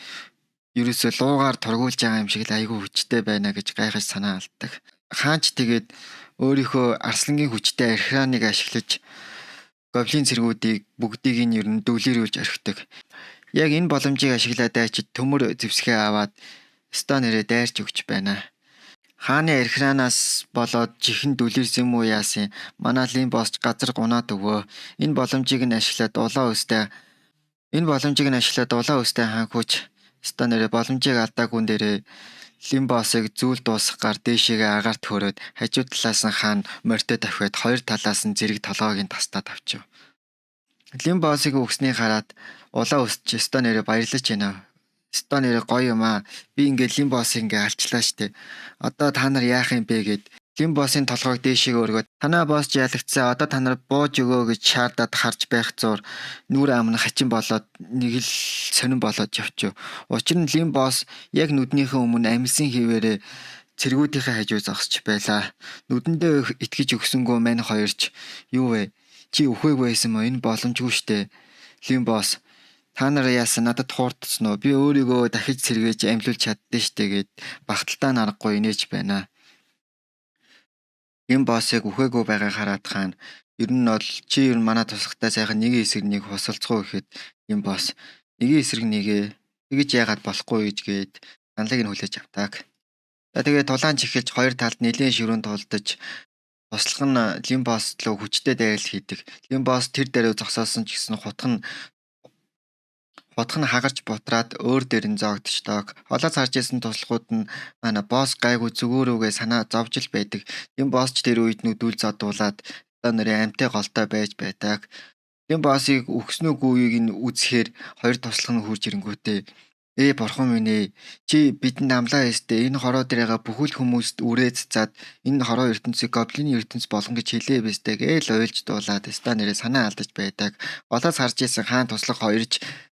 Ерөөсөө луугаар торгуулж байгаа юм шиг л айгүй хүчтэй байна гэж гайхаж санаа алддаг. Хаанч тэгээд өөрийнхөө арслангийн хүчтэй архираныг ашиглаж гоблин цэргүүдийг бүгдийг нь ер нь дүглэрүүлж орхидог. Яг энэ боломжийг ашиглаад дайчид төмөр зэвсгээ аваад ёстой нэрээ дайрч өгч байна. Хааны архиранаас болоод жихэн дүлэрсэн юм уу яасан манай Лимбосч газар гунаад өгөө. Энэ боломжийг нь ашиглаад улаан өстэй хаан хүч ёстой нэрээ боломжийг алдаагүйн дээрээ Лимбосыг зүйл дуусгах гар дээшээгээ агаарт хөөрөөд хажуу талаас нь хаан морьтой давхиад хоёр талаас нь зэрэг толгойг нь тастаад авчив. Лимбосыг өгснийг хараад улаа өсч ёстой нэрээ баярлаж байна. Ёстой нэрээ гоё юм аа. Би ингээ Лимбосыг ингээ алчлаа штэ. Одоо та нар яах юм бэ гэд Лимбосын толгойг дээшээгээ өргөөд танаа босс ч ялагдсан, одоо та нар бууж өгөө гэж шаардаад харж байх зуур нүур ам нь хачин болоод нэг л сонин болоод явчих. Учир нь Лимбос яг нүднийхээ өмнө амьсан хэвээрээ цэргүүдийнхээ хажуу зогсож байлаа. Нүдэндээ итгэж өгсөнгөө мань хоёрч юу вэ? Чи үхээгүй байсан мó, энэ боломжгүй штэ. Лимбос та нар яасан, надад хуурдсан уу? Би өөрийгөө дахиж сэргээж амьлуулж чаддсан штэ гэд багталтаа нарахгүй инээж байна. Лимбосыг үхээгүй байгааг хараад хаана ер нь бол чи ер нь манай туслахтай сайхан нэгэн эсрэг нэг хусалцах уу гэхэд Лимбос нэгэн эсрэг нэгэ тэгэж яагаад болохгүй гэж гээд саналыг нь хүлээж авдаг. За тэгээ тулаан чихэлж хоёр талд нэлээн ширүүн тулдаж туслах нь Лимбос руу хүчтэй дайрал хийдэг. Лимбос тэр дээрээ зогсоосон ч гэсэн хутга нь хагарч бутраад өөр дээр нь зоогдчихдог. Холоос харж исэн туслахууд нь манай босс гайгүй зүгөөрөөгээ санаа зовж л байдаг. Лимбос ч тэр үед нүдүүл зодуулаад одоо нэрээ амьтай голтой байж байдаг. Лимбосыг өгсөн үгүйг нь үзэхээр хоёр туслах нь хурж ирэнгүүтээ "Ээ бурхан минь ээ, чи бидэнд амлаа эстэй, энэ хороо дээрээ бүхэл хүмүүст үрээ цацаад энэ хороо ертөнцийг гоблины ертөнц болгоно гэж хэлээ биз дээ" гээл уйлж дуулаад ёстой нэрээ санаа алдаж байдаг. Голоос харж исэн хаан туслах хоёрч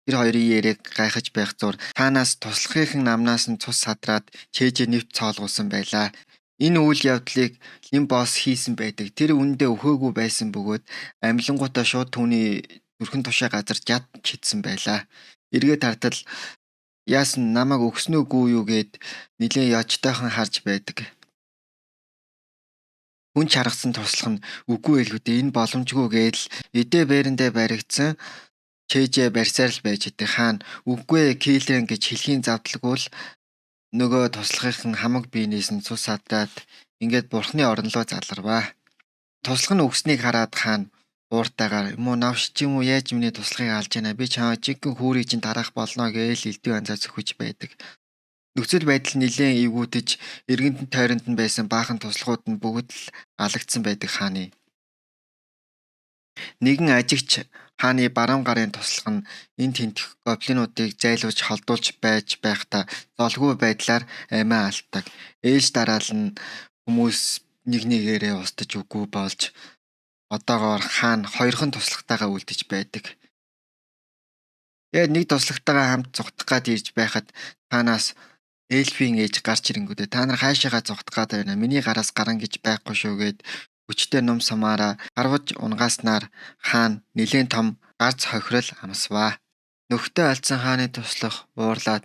тэр хоёрын яриаг гайхаж байх зуур цаанаас туслахын намнаас нь цус садраад чээжээ нэвт цоолгуулсан байлаа. Энэ үйл явдлыг Лимбос хийсэн байдаг. Тэр үнэндээ өхөөгүй байсан бөгөөд амилангуудаа шууд түүний зүрхэн тушаа газар жад шидсэн байлаа. Эргээд хартал яасан намайг өгсөн үгүй юу гэд нэлээн ёжтойхон харж байдаг. Хүн чаргасан туслах нь үгүй хэлгүүдээ энэ боломжгүй гээл эдээ бэрэндээ баригдсан чээжээ барьсаар л байж идэг. Хаана үгүй килэн гэж хэлхийн завдалгүй л нөгөө туслахын хамаг биенээс нь цус садраад ингээд бурхны орон руу залгарваа. Туслах нь өгснийг хараад хаана ууртайгаар юм уу навш чи юм уу яаж миний туслахыг алж байна, би чамаа жинхэнэ хүүрийг чинь дараах болно гээл элдв янзаа цөхөж байдаг. Нөхцөл байдал нэлээн эвгүүтэж эргэнтэн тойронд нь байсан баахан туслахууд нь бүгд л алагдсан байдаг хааны. Нэгэн ажигч хааны баруун гарын туслах нь энэ тентэх гоблинуудыг зайлуулж холдуулж байж байхдаа золгүй байдлаар амиа алддаг. Ээлж дараал нь хүмүүс нэг нэгээрээ устж үгүй болж одоогоор хаан хоёрхан туслахтайгаа үлдэж байдаг. Тэгээд нэг туслахтайгаа хамт зугтах гад ирж байхад таанаас эльфийн ээж гарч ирэнгүүтээ та нар хаашаагаа зугтах гад байна, миний гараас гарan гэж байхгүй шүү гэд хүчтэй нум сумаараа харваж унгааснаар хаан нэлээн том гарц хохирол амсваа. Нөхдөд алдсан хааны туслах уурлаад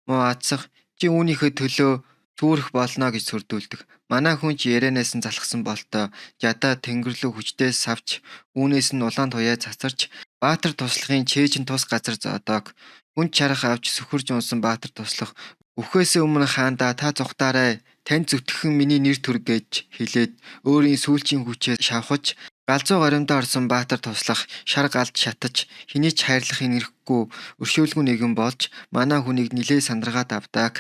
муу адсах чи үүнийхээ төлөө түүрэх болно гэж сүрдүүлдэг. Манай хүн ч ярианаас нь залхсан болтоо жадаа тэнгэр лүү хүчтэй савч үүнээс нь улаан туяа цацарч Баатар туслахын чээжин тус газар зоодог. Хүн чарах авч сөхөрж унсан Баатар туслах үхээсээ өмнө хаандаа та зугтаарай, танд зүтгэхэн миний нэр төр гэж хэлээд өөрийн сүүлчийн хүчээ шавхаж галзуу горимдоо орсон Баатар туслах шар галд шатаж хэний ч хайрлах инэрхгүй өршөөлгүй нэгэн болж манай хүнийг нилээ сандаргаад авдаг.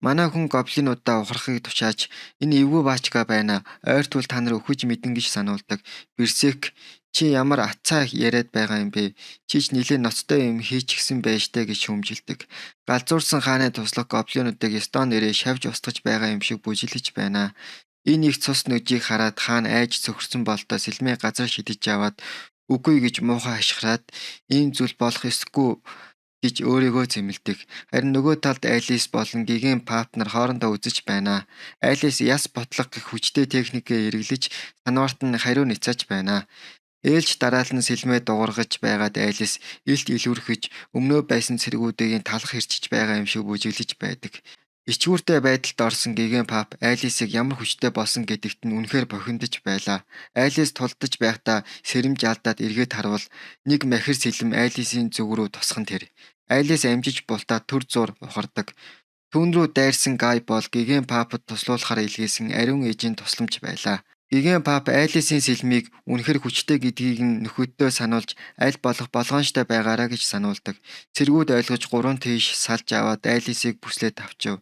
Манай хүн гоблинуудаа ухрахыг тушааж энэ эвгүй баачка байна. Ойртвол та нар үхэж мэднэ гэж сануулдаг. Берсерк чи ямар ацаа яриад байгаа юм бэ? Чи ч нилээ ноцтой юм хийчихсэн байж тээ гэж шүүмжилдэг. Галзуурсан хааны туслах гоблинуудыг ёстой нэрээ шавж устгаж байгаа юм шиг бүжиглэж байна. Энэ их цус нүжийг хараад хаан айж цөхөрсөн болтоо сэлмээ газар шидэж аваад үгүй гэж муухай хашгираад ийм зүйл болох ёсгүй гэж өөрийгөө зэмлэдэг. Харин нөгөө талд Алис болон Гиген Пап нар хоорондоо үзэж байна. Алис яс ботлого гэх хүчтэй техникээ хэрэглэж санварт нь хариу ницааж байна. Ээлж дараалан нь сэлмээ дугаргаж байгаад Алис илт илүүрхэж өмнөө байсан цэргүүдийн талах хэрчиж байгаа юм шиг бүжиглэж байдаг. Ичгүүртэй байдалд орсон Гиген Пап Алисыг ямар хүчтэй болсон гэдэгт нь үнэхээр бохиндож байлаа. Алис тулдаж байхдаа сэрэмж алдаад эргээд харвал нэг махир сэлэм Алисын зүг рүү тусхан тэр. Алис амжиж бултаа түр зуур ухардаг. Түүн рүү дайрсан Гай бол Гиген Папад туслуулахаар илгээсэн ариун ээжийн тусламж байлаа. Гиген Пап Алисын сэлмийг үнэхээр хүчтэй гэдгийг нь нөхөддөө сануулж аль болох болгоомжтой байгаарай гэж сануулдаг. Цэргүүд ойлгож гурван тийш салж аваад Алисыг бүслээд авчив.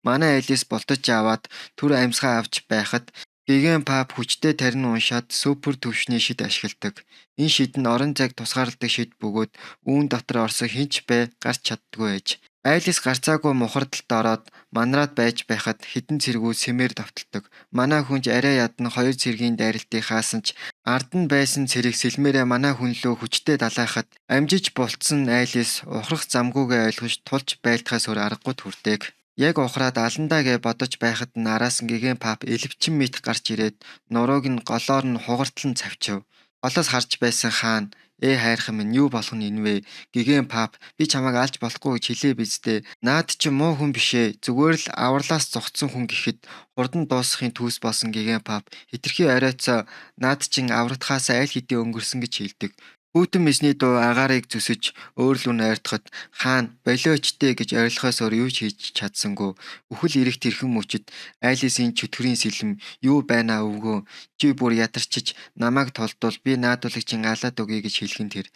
Манай Алис бултаж аваад түр амьсгаа авч байхад Гэгэн Пап хүчтэй тарин уншаад супер түвшний шид ашигладаг. Энэ шид нь орон зайг тусгаарладаг шид бөгөөд үүн дотор орсон хэн ч бай гарч чаддаггүй аж. Айлис гарцаагүй мухардалд ороод манраад байж байхад хэдэн цэргүүд сэмээр довтолдог. Манай хүн ч арай ядан хоёр цэргийн дайралтыг хаасан ч ард нь байсан цэрэг сэлмээрээ манай хүн лүү хүчтэй далайхад амжиж бултсан Айлис ухрах замгүйгээ ойлгож тулж байлдахаас өөр аргагүй хүрдэг. Яг ухраад аландаа гэж бодож байхад нь араас нь Гэгэн Пап элвчин мэт гарч ирээд нурууг нь голоор нь хугартлан цавчив. Голоос харж байсан хаан "Ээ хайрхан минь, юу болох нь энэ вэ? Гэгэн Пап, би чамайг алж болохгүй гэж хэлээ биз дээ. Наад чинь муу хүн биш ээ. Зүгээр л авралаас зугтсан хүн" гэхэд хурдан дуусахын түүс болсон Гэгэн Пап хэтэрхий оройтсоо наад чинь аврагдахаасаа аль хэдийн өнгөрсөн гэж хэлдэг. Хүйтэн мэсний дуу агаарыг зүсэж өөр лүү нь ойртоход хаан болиоч дээ гэж орилохоос өөр юу ч хийж чадсангүй. Үхэл ирэх тэрхэн мөчид Алисын чөтгөрийн сэлэм юу байна өвгөө, чи бүр ядарчиж намайг толдвол би наадуулыг чинь алаад өгье гэж хэлэх нь тэр.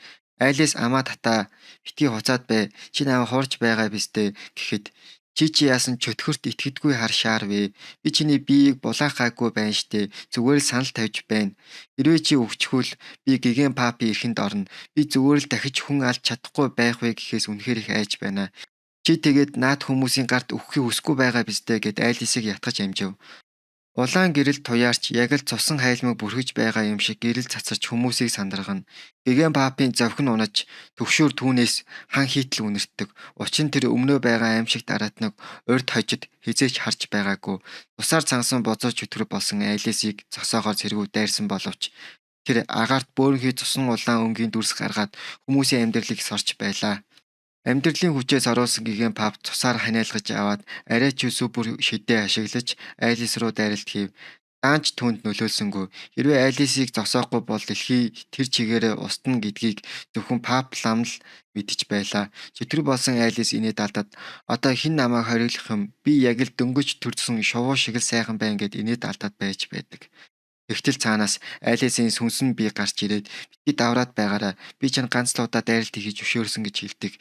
Алис амаа татаа битгий хуцаад бай, чи намайг хуурч байгаа биз дээ гэхэд чи чи яасан чөтгөрт итгэдэггүй хар шаар вэ? Би чиний биеийг булаах гаагүй байна штэ. Зүгээр л санал тавьж байна. Хэрвээ чи өвчхүүл би Гэгэн Папын эрхэнд орно. Би зүгээр л дахиж хүн алж чадахгүй байх вэ гэхээс үнэхээр их айж байна. Чи тэгээд наад хүмүүсийн гарт өгөхийг хүсэхгүй байгаа биз дээ гэд Алисыг ятгах амжив. Улаан гэрэл туяарч яг л цусан хайлмаг бүрхэж байгаа юм шиг гэрэл цацарч хүмүүсийг сандаргана. Гэгэн Папын зовхин унаж төгшөөр түүнээс хан хийтэл үнэртдэг. Учир нь тэр өмнөө байгаа аймшигт араатныг урьд хожид хэзээ ч харж байгаагүй. Тусаар цангасан бозоо чөтгөр болсон Алисыг зогсоогоор цэргүүд дайрсан боловч тэр агаарт бөөрөнхий цусан улаан өнгийн дүрс гаргаад хүмүүсийн амьдралыг сорж байлаа. Амьдралын хүчээс оруулсан Гэгэн Пап цусаар ханиалгаж аваад арай ч супер шидээ ашиглаж Алис руу дайралт хийв. Даанч түүнд нөлөөлсөнгүй. Хэрвээ Алисыг зогсоохгүй бол дэлхий тэр чигээрээ устна гэдгийг зөвхөн Пап лам л мэдэж байлаа. Чөтгөр болсон Алис инээд алдаад одоо хэн намайг хориглох юм? Би яг л дөнгөж төрсөн шувуу шиг л сайхан байна гэд инээд алдаад байж байдаг. Тэгтэл цаанаас Алисын сүнсэн бие гарч ирээд битгий давраад байгаарай. Би чинь ганц л удаа дайралт хийж зөвшөөрсөн гэж хэлдэг.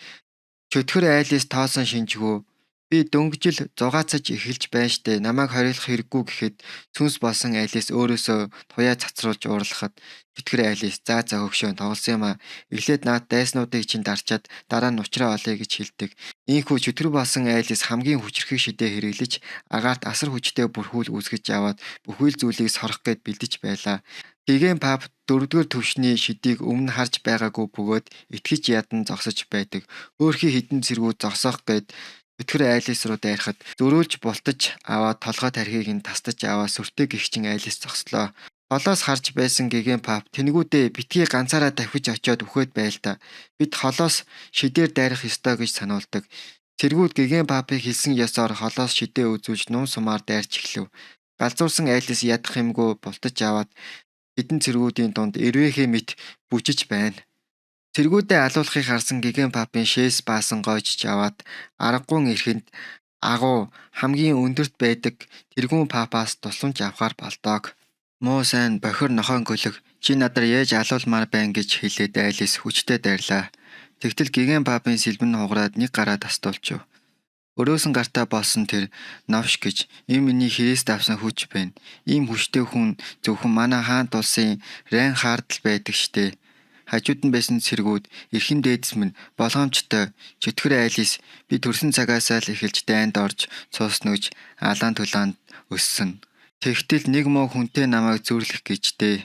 Чөтгөр Алис тоосон шинжгүй. Би дөнгөжл зугаацаж эхэлж байна штэ. Намайг хориглох хэрэггүй гэхэд сүнс болсон Алис өөрөөсөө туяа цацруулж уурлахад чөтгөр Алис за за хөгшөө тоглосон юм аа. Эхлээд наад дайснуудыг чинь дарчаад дараа нь учраа олъё гэж хэлдэг. Ийхүү чөтгөр болсон Алис хамгийн хүчирхэг шидээ хэрэглэж агаарт асар хүчтэй бүрхүүл үүсгэж аваад бүхий л зүйлийг сорох гээд бэлдэж байлаа. Гэгэн Пап дөрөвдүгээр түвшний шидийг өмнө харж байгаагүй бөгөөд итгэж ядан зогсож байдаг. Хөөрхий хэдэн цэргүүд зогсоох гээд чөтгөр Алис руу дайрахад зөрөөлж бултаж аваад толгой тархийг нь тастаж аваад сүртэй гэгчин Алис зогслоо. Холоос харж байсан Гэгэн Пап тэнгүүдээ битгий ганцаараа давхиж очиод үхээд байл та. Бид холоос шидээр дайрах ёстой гэж сануулдаг. Цэргүүд Гэгэн Папыг хэлсэн ёсоор холоос шидээ үзүүлж нум сумаар дайрч эхлэв. Галзуурсан Алис ядах юмгүй бултаж аваад хэдэн цэргүүдийн дунд эрвээхэй мэт бүжиж байна. Цэргүүдээ алуулахыг харсан Гэгэн Папын шээс баасан гойжж аваад аргагүй эрхэнд агуу хамгийн өндөрт байдаг тэргүүн папаас тусламж авахар болдог. Муу сайн бохир нохойн көлөг чи надаар яаж алуулмаар байна гэж хэлээд Алис хүчтэй дайрлаа. Тэгтэл Гэгэн Папын сэлбэн хугараад нэг гараа тастуулжив. Өрөөсөн гартаа болсон тэр новш гэж энэ миний хэрээс давсан хүч байна. Ийм хүчтэй хүн зөвхөн манай хаант улсын Райнхард л байдаг штэ. Хажууд нь байсан цэргүүд эрхэм дээдэс минь болгоомжтой чөтгөр Алис би төрсөн цагаасаа л эхэлж дайнд орж цус нүж алаан тулаанд өссөн. Тэгтэл нэг муу хүнтэй намайг зүйрлэх гэж дээ.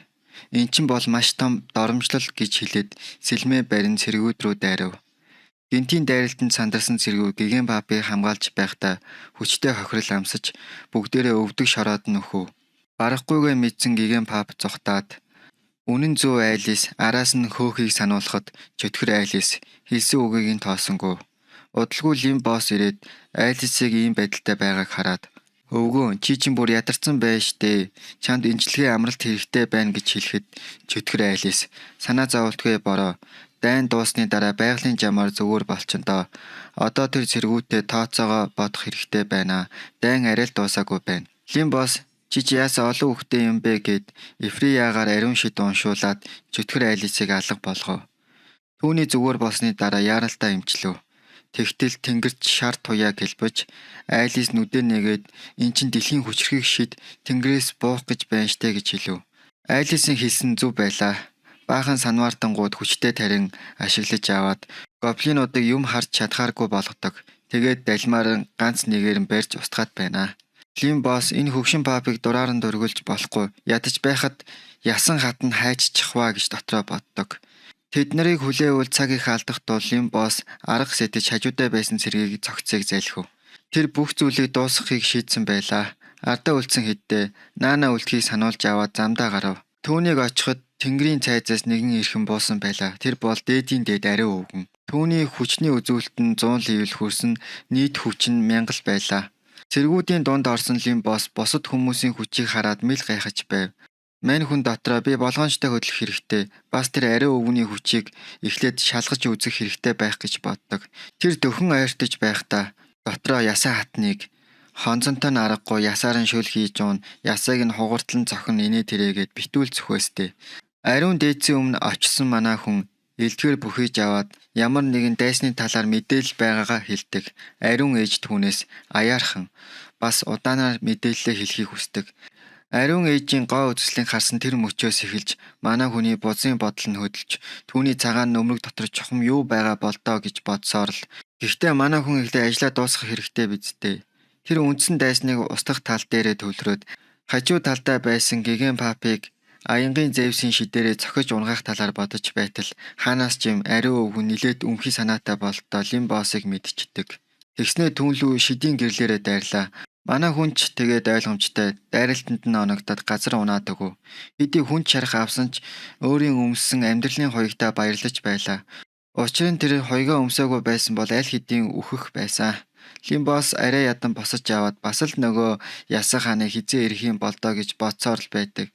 Эн чинь бол маш том доромжлол гэж хэлээд сэлмээ барин цэргүүд рүү дайрав. Гэнтийн дайралтанд сандарсан цэргүүд Гэгэн Папыг хамгаалж байхдаа хүчтэй хохирол амсаж бүгдээрээ өвдөг шороод нь өхөв. Барахгүйгээ мэдсэн Гэгэн Пап зугтаад үнэн зөв Алис араас нь хөөхийг сануулхад чөтгөр Алис хэлсэн үгийг нь тоосонгүй. Удалгүй Лим босс ирээд Алисыг ийм байдалтай байгааг хараад өвгөн чи чинь бүр ядарсан байж штэ. Чамд эмчилгээ амралт хэрэгтэй байна гэж хэлэхэд чөтгөр Алис санаа зоволтгүй бороо. Дайн дуусны дараа байгалийн жамаар зүгээр болчихно доо. Одоо тэр цэргүүтээ тооцоогоо бодох хэрэгтэй байна. Дайн арай л дуусаагүй байна. Лим босс чи чи яасан олон хүүхдтэй юм бэ гэд Эфриягаар ариун шид уншуулад чөтгөр Алисыг алга болгов. Түүний зүгээр болсны дараа яаралтай эмчлэв. Тэгтэл тэнгэрт шар туяа гэлбэж, Алис нүдээ нээгээд эн чинь дэлхийн хүчирхэг шид тэнгэрээс буух гэж байна штэ гэж хэлэв. Алисын хэлсэн зөв байлаа. Баахан санваартангууд хүчтэй тарин ашиглаж аваад гоблинуудыг юм харж чадхааргүй болгодог. Тэгээд далмаар ганц нэгээр нь барьж устгаад байна. Лимбос энэ хөгшин папыг дураар нь дөргөлж болохгүй. Ядаж байхад ясан хатан хайччихваа гэж дотроо боддог. Тэд нарыг хүлээвэл цаг их алдах тул Лимбос арга сэтэж хажуудаа байсан цэргийг цогцыг залхив. Тэр бүх зүйлийг дуусгахыг шийдсэн байлаа. Ардаа үлдсэн хэддээ Наана үлдэхийг сануулж аваад замдаа гарав. Түүнийг очиход тэнгэрийн цайзаас нэгэн эрхэн буусан байлаа. Тэр бол дээдийн дээд ариун өвгөн. Түүний хүчний үзүүлэлт нь 100 level хүрсэн, нийт хүч нь 1000 л байлаа. Цэргүүдийн дунд орсон Лимбос бусад хүмүүсийн хүчийг хараад мэл гайхаж байв. Мань хүн дотроо би болгоомжтой хөдлөх хэрэгтэй. Бас тэр ариун өвгөний хүчийг эхлээд шалгаж үзэх хэрэгтэй байх гэж боддог. Тэр дөхөн ойртож байхдаа дотроо ясаа хатныг хонцонтой нь аргагүй ясаар нь шөл хийж уун, ясыг нь хугартлан цохин инээ тэрээгээд битүүл цөхөөстэй. Ариун дээдсийн өмнө очсон манай хүн элдгээр бүхийж аваад ямар нэгэн дайсны талаар мэдээлэл байгаагаа хэлдэг. Ариун ээж түүнээс аяархан бас удаанаар мэдээлэлээ хэлхийг хүсдэг. Ариун ээжийн гоо үзэсгэлэнг харсан тэр мөчөөс эхэлж манай хүний бузын бодол нь хөдөлж түүний цагаан нөмрөг дотор чухам юу байгаа болдоо гэж бодсоор л. Гэхдээ манай хүн эхлээ ажлаа дуусгах хэрэгтэй биз дээ. Тэр үндсэн дайсныг устгах тал дээрээ төвлөрөөд хажуу талдаа байсан гигэн папыг аянгийн Зевсийн шидээрээ цохиж унгаах талаар бодож байтал хаанаас ч юм ариун өвгөн нилээд өмхий санаатай бололтоо Лимбосыг мэдчихдэг. Тэгснээ түүн лүү шидийн гэрлээрээ дайрлаа. Манай хүн ч тэгээд ойлгомжтой дайралтанд нь оногдоод газар унаад өгөв. Хэдий хүн чарх авсан ч өөрийн өмссөн амьдралын хуягтаа баярлаж байлаа. Учир нь тэр хуйгаа өмсөөгүй байсан бол аль хэдийн үхэх байсан. Лимбос арай ядан босож аваад бас л нөгөө ясан хааны хизээ ирэх юм болдоо гэж бодсоор л байдаг.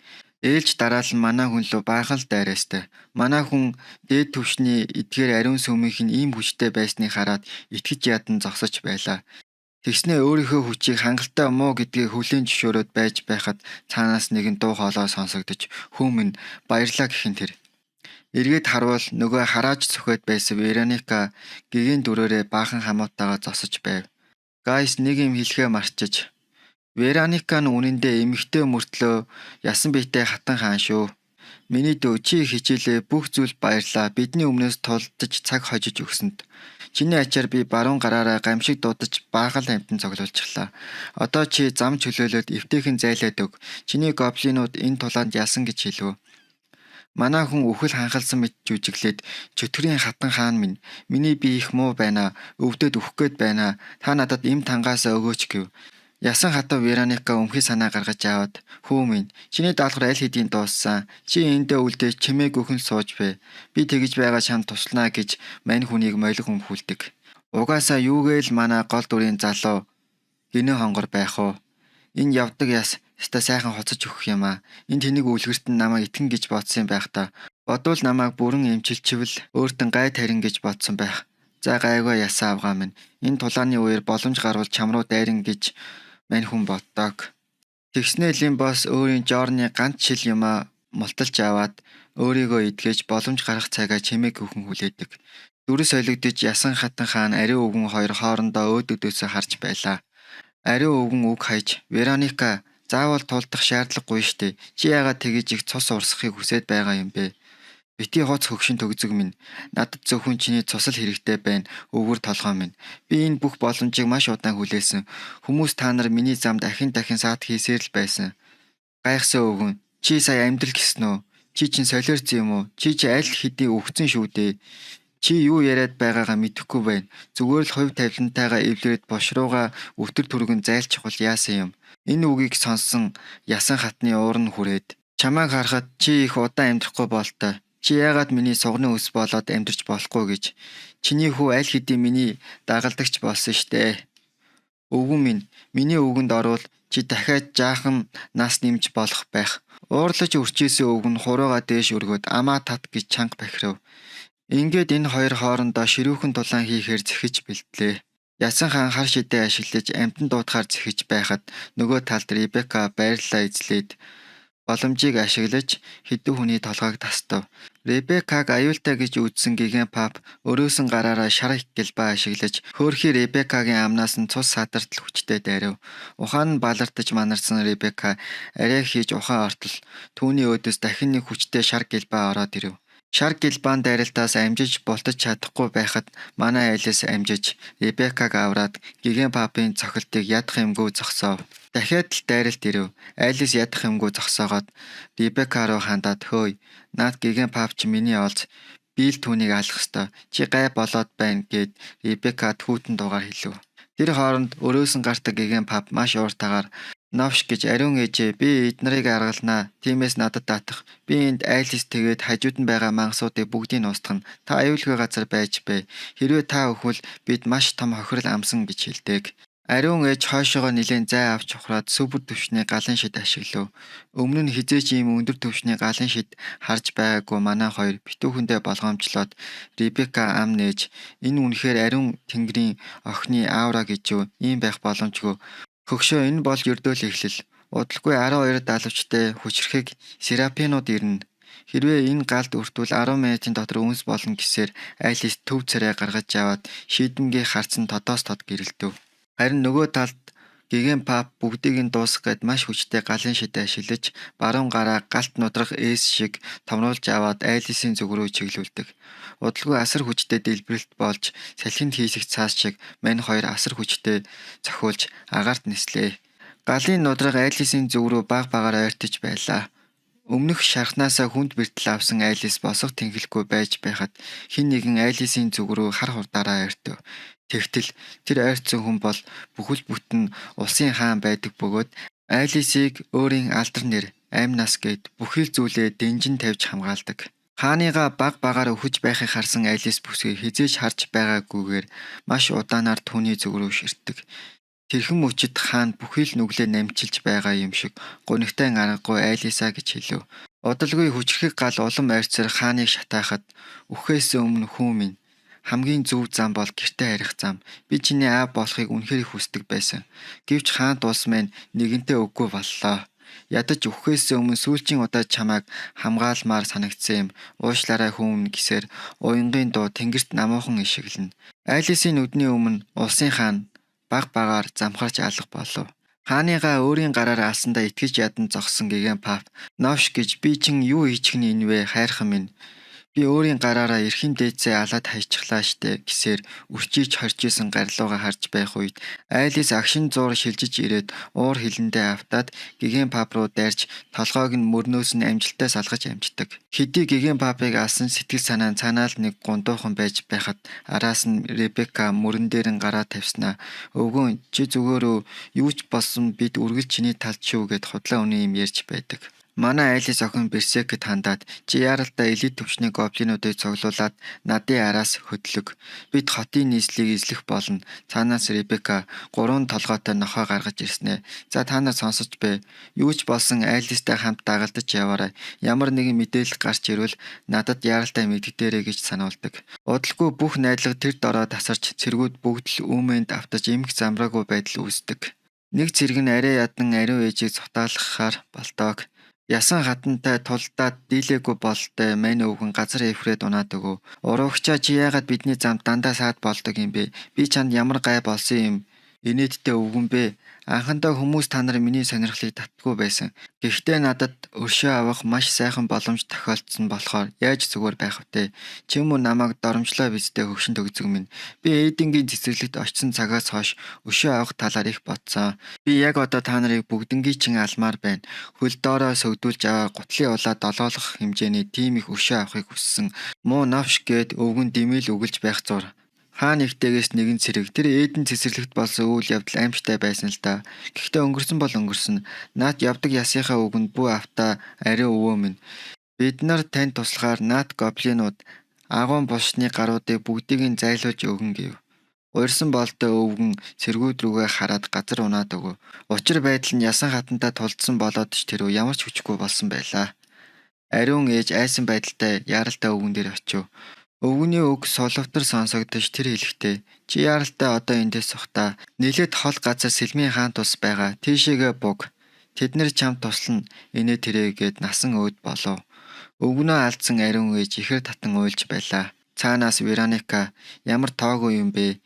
Ээлж дараал нь манай хүн лөө баахан л дайраастай. Манай хүн дээд түвшний эдгээр ариун сүмийнх нь ийм хүчтэй байсныг хараад итгэж ядан зогсож байлаа. Тэгснээ өөрийнхөө хүчийг хангалттай муу гэдгийг хүлээн зөвшөөрөөд байж байхад цаанаас нэгэн дуу хоолой сонсогдож "Хүү минь баярлаа" гэх нь тэр. Эргээд харвал нөгөө харааж цохиод байсан Вероника гэгээн дүрээрээ баахан хамуутайгаа зогсож байв. Guys, нэг юм хэлэхээ марчиж. Вероника нь үнэндээ эмэгтэй мөртлөө ясан биетэй хатан хаан шүү. Миний дүү, чи хичээлээ бүх зүйл баярлаа. Бидний өмнөөс тулдаж цаг хожиж өгсөнд. Чиний ачаар би баруун гараараа гамшиг дуудаж баахан амьтан цоглуулчихлаа. Одоо чи зам чөлөөлөөд эвтэйхэн зайлаад өг. Чиний гоблинууд энэ тулаанд ялсан гэж хэлв. Манай хүн үхэл ханхалсан мэт жүжиглээд чөтгөрийн хатан хаан минь, миний бие их муу байна. Өвдөд үхэх гээд байна. Та надад эм тангаасаа өгөөч гэв. Ясан хатан Вероника өмхий санаа гаргаж аваад "Хүү минь, чиний даалгавар аль хэдийн дууссан. Чи эндээ үлдээж чимээгүйхэн сууж бай. Би тэгэж байгаа чамд туслана" гэж мань хүнийг молиг өмхүүлдэг. Угаасаа юугээл манай гол дүрийн залуу гинэн хонгор байх уу? Энэ явдаг яс ёстой сайхан хоцож өгөх юм аа. Энэ тэнэг үлгэрт нь намайг итгэн гэж бодсон юм байх та. Бодвол намайг бүрэн эмчилчвэл өөртөө гай тарин гэж бодсон байх. За гайгүй ясаа авгаа минь. Энэ тулааны үеэр боломж гарвал чам руу дайран гэж мань хүн боддог. Тэгснээ Лимбос өөрийн жорны ганц шил юмаа мулталж аваад өөрийгөө эдгэж боломж гарах цагаа чимээгүйхэн хүлээдэг. Дүрс солигдож ясан хатан хаан ариун өвгөн хоёр хоорондоо өөд өдөөсөө харж байлаа. Ариун өвгөн үг хайж "Вероника, заавал тулдах шаардлагагүй штэ. Чи яагаад тэгэж их цус урсгахыг хүсээд байгаа юм бэ? Битгий хууц хөгшин төгзөг минь. Надад зөвхөн чиний цус л хэрэгтэй байна. Өвгөр толгой минь. Би энэ бүх боломжийг маш удаан хүлээсэн. Хүмүүс та нар миний замд ахин дахин саат хийсээр л байсан. Гайхсан өвгөн. Чи сая амьдрал гэсэн үү? Чи чинь солиорсон юм уу? Чи чи аль хэдийн үхсэн шүү дээ. Чи юу яриад байгаагаа мэдэхгүй байна. Зүгээр л хувь тавилантайгаа эвлэрээд бошруугаа өвтөр түргэн зайлчихвал яасан юм. Энэ үгийг сонссон ясан хатны уур нь хүрээд чамайг харахад чи их удаан амьдрахгүй болтой. Чи яагаад миний сугны ус болоод амьдарч болохгүй гэж. Чиний хүү аль хэдийн миний дагалдагч болсон штэ. Өвгөн минь, миний үгэнд орвол чи дахиад жаахан нас нэмж болох байх. Уурлаж үрчээсэн өвгөн хуруугаа дээш өргөөд амаа тат гэж чанга бахирав. Ингээд энэ хоёр хоорондоо ширүүхэн тулаан хийхээр зэхэж бэлтлээ. Ясан хаан хар шидээ ашиглаж амьтан дуудахаар зэхэж байхад нөгөө талд Ребека байрлалаа эзлээд Боломжийг ашиглаж хэдэн хүний толгойг тастав. Ребеккаг аюултай гэж үзсэн Гэгэн Пап өрөөсөн гараараа шар гэлбаа ашиглаж хөөрхий Ребеккагийн амнаас нь цус садартал хүчтэй дайрав. Ухаан нь балартаж манарсан Ребекка арай хийж ухаан ортол түүний өөдөөс дахин нэг хүчтэй шар гэлбаа ороод ирэв. Шар гэлбаан дайралтаас амжиж бултаж чадахгүй байхад манай Алис амжиж Ребеккаг авраад Гэгэн Папын цохилтыг ядах юмгүй зогсоов. Дахиад л дайралт ирэв. Алис ядах юмгүй зогсоогоод Ребекка руу хандаад хөөе, наад Гэгэн Пап чи миний олз, би л түүнийг алах ёстой. Чи гай болоод байна гэд Ребекка түүтэн дуугаар хэлв. Тэр хооронд өрөөсөн гардаг Гэгэн Пап маш ууртайгаар новш гэж ариун ээжээ би эд нарыг аргалнаа. Тиймээс надад даатах. Би энд Алис тэгээд хажууд нь байгаа мангасуудыг бүгдийг нь устгана. Та аюулгүй газар байж бай. Хэрвээ та өхвөл бид маш том хохирол амсан гэж хэлдэг. Ариун ээж хойшоогоо нэлээн зай авч ухраад супер түвшний галын шид ашиглав. Өмнө нь хэзээ ч ийм өндөр түвшний галын шид харж байгаагүй манай хоёр битүүхэндээ болгоомжлоод Ребекка ам нээж энэ үнэхээр ариун тэнгэрийн охины аура гэж юу, ийм байх боломжгүй. Хөгшөө энэ бол ердөө л эхлэл. Удалгүй 12 далавчтай хүчирхэг серапинууд ирнэ. Хэрвээ энэ галд өртвөл 10 минутын дотор үнс болно гэсээр Алис төв царай гаргаж аваад шийдэмгий харц нь тодоос тод гэрэлтэв. Харин нөгөө талд Гэгэн Пап бүгдийг нь дуусгах гээд маш хүчтэй галын шид ашиглаж баруун гараа галт нудрах эс шиг томруулж аваад Алисын зүг рүү чиглүүлдэг. Удалгүй асар хүчтэй дэлбэрэлт болж салхинд хийсэх цаас шиг мань хоёр асар хүчтэй цохиулж агаарт нислээ. Галын нудраг Алисын зүг рүү бага багаар ойртож байлаа. Өмнөх шархнаасаа хүнд бэртэл авсан Алис босго тэнхлэхгүй байж байхад хэн нэгэн Алисын зүг рүү хар хурдаараа ойртов. Тэгтэл тэр ойртсон хүн бол бүхэл бүтэн улсын хаан байдаг бөгөөд Алисыг өөрийн алдар нэр амь нас гээд бүхий л зүйлээ дэнжин тавьж хамгаалдаг. Хааныгаа баг багаар өхөж байхыг харсан Алис бүсгүй хэзээ ч харж байгаагүйгээр маш удаанаар түүний зүг рүү ширтдэг. Тэрхэн мөчид хаан бүхий л нүглээ намчилж байгаа юм шиг гунигтай аргагүй Алисаа гэж хэлэв. Удалгүй хүчрхэг гал улам ойртсоор хааныг шатаахад үхээс өмнө хүү минь хамгийн зөв зам бол гэртээ харих зам. Би чиний аав болохыг үнэхээр их хүсдэг байсан. Гэвч хаан тулс минь нэгэнтээ үгүй боллоо. Ядаж үхэхээс өмнө сүүлчийн удаа чамайг хамгаалмаар санагдсан юм. Уушлаарай хүү минь гэсээр уянгийн дуу тэнгэрт намуухан ишиглэнэ. Алисын нүдний өмнө улсын хаан баг багаар замхарч алга болов. Хааныгаа өөрийн гараар алсандаа итгэж ядан зогссон Гэгэн Пап новш гэж би чин юу хийчих нь энэ вэ хайрхан минь. Би өөрийн гараараа эрхийн дээдсээ алаад хайчихлаа штэ гэсээр үрчийч хорж исэн гарлуугаа харж байх үед Алис агшин зуур шилжиж ирээд уур хилэндээ автаад Гэгэн Пап руу дайрч толгойг нь мөрнөөс нь амжилттай салгаж амждаг. Хэдий Гэгэн Папыг алсан сэтгэл санаа нь цаанаа л нэг гундуухан байж байхад араас нь Ребекка мөрөн дээр нь гараа тавьснаа өвгөн чи зүгээр үү юу ч болсон бид үргэлж чиний талд шүү гэд худлаа үнэн юм ярьж байдаг. Манай Алис охин Берсеркэд хандаад чи яаралтай элит түвшний гоблинуудыг цуглуулад надын араас хөдлөг. Бид хотын нийслэлийг эзлэх болно. Цаанаас Ребекка 3 толгойтой нохой гаргаж ирсэн ээ. За та нар сонсож бай. Юу ч болсон Алистай хамт дагалдаж яваарай. Ямар нэгэн мэдээлэл гарч ирвэл надад яаралтай мэддэгдээрэй гэж сануулдаг. Удалгүй бүх найдлага тэр дороо тасарч цэргүүд бүгд л үүмэнд автаж эмх замраагүй байдал үүсдэг. Нэг цэрэг нь арай ядан ариун ээжийг цутаалгахаар болтоог. Ясан хатантай тулдаад дийлээгүй бололтой мань өвгөн газар эвхрээд унаад өгөв. Уруугчаа чи яагаад бидний замд дандаа саад болдог юм бэ? Би чамд ямар гай болсон юм? Инээдтэй өвгөн бэ? Анхандаа хүмүүс та нар миний сонирхлыг татдаггүй байсан. Гэхдээ надад өршөө авах маш сайхан боломж тохиолдсон болохоор яаж зүгээр байх вэ? Чи мөн намайг доромжлоо биз дээ хөгшин төгзөг минь. Би Эденгийн цэцэрлэгт очсон цагаас хойш өшөө авах талаар их бодсон. Би яг одоо та нарыг бүгднгийн чин алмаар байна. Хөл доороо сөгдүүлж аваа гутлын улаа долоолох хэмжээний тийм их өшөө авахыг хүссэн. Муу новш гээд өвгөн дэмэл үгэлж байх зур. Хаа нэгтэйгээс нэгэн цэрэг тэр Эден цэцэрлэгт болсон үйл явдал аимшигтай байсан л да. Гэхдээ өнгөрсөн бол өнгөрсөн. Наад явдаг ясынхаа үгэнд бүү автаа ариун өвөө минь. Бид нар танд туслахаар наад гоблинууд агуун булшны гаруудыг бүгдийг нь зайлуулж өгөн гэв. Уярсан болтой өвгөн цэргүүд рүүгээ хараад газар унаад өгөв. Учир байдал нь ясан хатантай тулдсан болоод ч тэр ямар ч хүчгүй болсон байлаа. Ариун ээж айсан байдалтай яаралтай өвгөн дээр очив. Өвгөний үг сулвтар сонсогдож тэр хэлэхдээ чи яаралтай одоо эндээс сухтаа. Нилээд хол газар сэлмийн хаан тус байгаа. Тийшээгээ буг. Тэд нар чамд туслана инээ тэрээ гээд насан өөд болов. Өвгөнөө алдсан ариун ээж ихэр татан уйлж байлаа. Цаанаас Вероника ямар тоогүй юм бэ?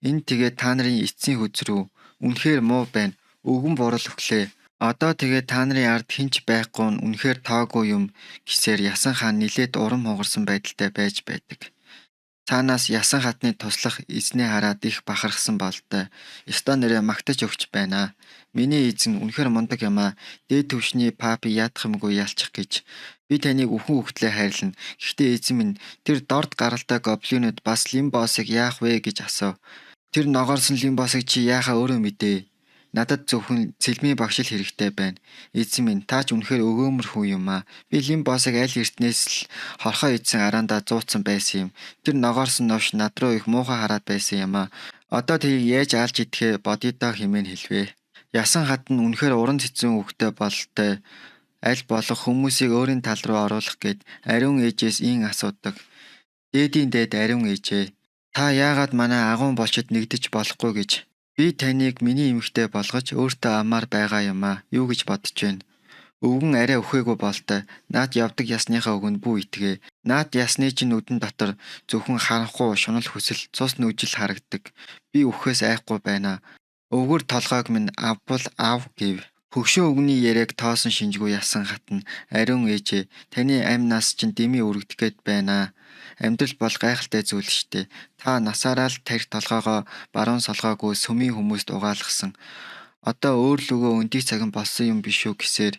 Энэ тэгээд та нарын эцсийн хөзрүү. Үнэхээр муу байна. Өвгөн бурал өглөө. Одоо тэгээд та нарын ард хэн ч байхгүй нь үнэхээр тоогүй юм гэсээр Ясан хаан нилээд урам хугарсан байдалтай байж байдаг. Цаанаас Ясан хатны туслах эзнээ хараад их бахархсан болтой. Ёстой нэрээ магтаж өгч байна. Миний эзэн үнэхээр мундаг юм аа. Дээд түвшний папи яадах юмгүй ялчих гэж. Би таныг үхэн хөхтлээ хайрлана. Гэхдээ эзэн минь тэр дорд гаралтай гоблинууд бас Лимбосыг яах вэ гэж асуув. Тэр ногоорсон Лимбосыг чи яахаа өөрөө мэдээ. Надад зөвхөн цэлмийн багшил хэрэгтэй байна. Эзэн минь та ч үнэхээр өгөөмөр хүн юм аа. Би Лимбосыг аль эртнээс л хорхоо идсэн араандаа зууцсан байсан юм. Тэр ногоорсон новш над руу их муухай хараад байсан юм аа. Одоо тэрийг яаж алж идэхээ бодъё доо хэмээн хэлвэ. Ясан хат нь үнэхээр уран цэцэн хүүхдтэй бололтой аль болох хүмүүсийг өөрийн тал руу оруулах гээд ариун ээжээс ийн асуудаг. Дээдийн дээд ариун ээжээ. Та яагаад манай агуун болчид нэгдэж болохгүй гэж. Би таныг миний эмэгтэй болгож өөртөө авмаар байгаа юм аа. Юу гэж бодож байна? Өвгөн арай үхээгүй болтой. Наад явдаг ясныхаа үгэнд бүү итгээ. Наад ясны чинь нүдэн дотор зөвхөн харанхуй шунал хүсэл, цус нүжил харагдаг. Би үхэхээс айхгүй байна. Өвгөр толгойг минь авбал ав гэв. Хөгшин өвгөний яриаг тоосон шинжгүй ясан хатна. Ариун ээжээ, таны амь нас чинь дэмий өргөдөх гээд байна. Амьдрал бол гайхалтай зүйл штэ. Та насаараа л тархи толгойгоо баруун солгоогүй сүмийн хүмүүст угаалгасан. Одоо өөр лүгөө өндийг цаган болсон юм биш үү гэсээр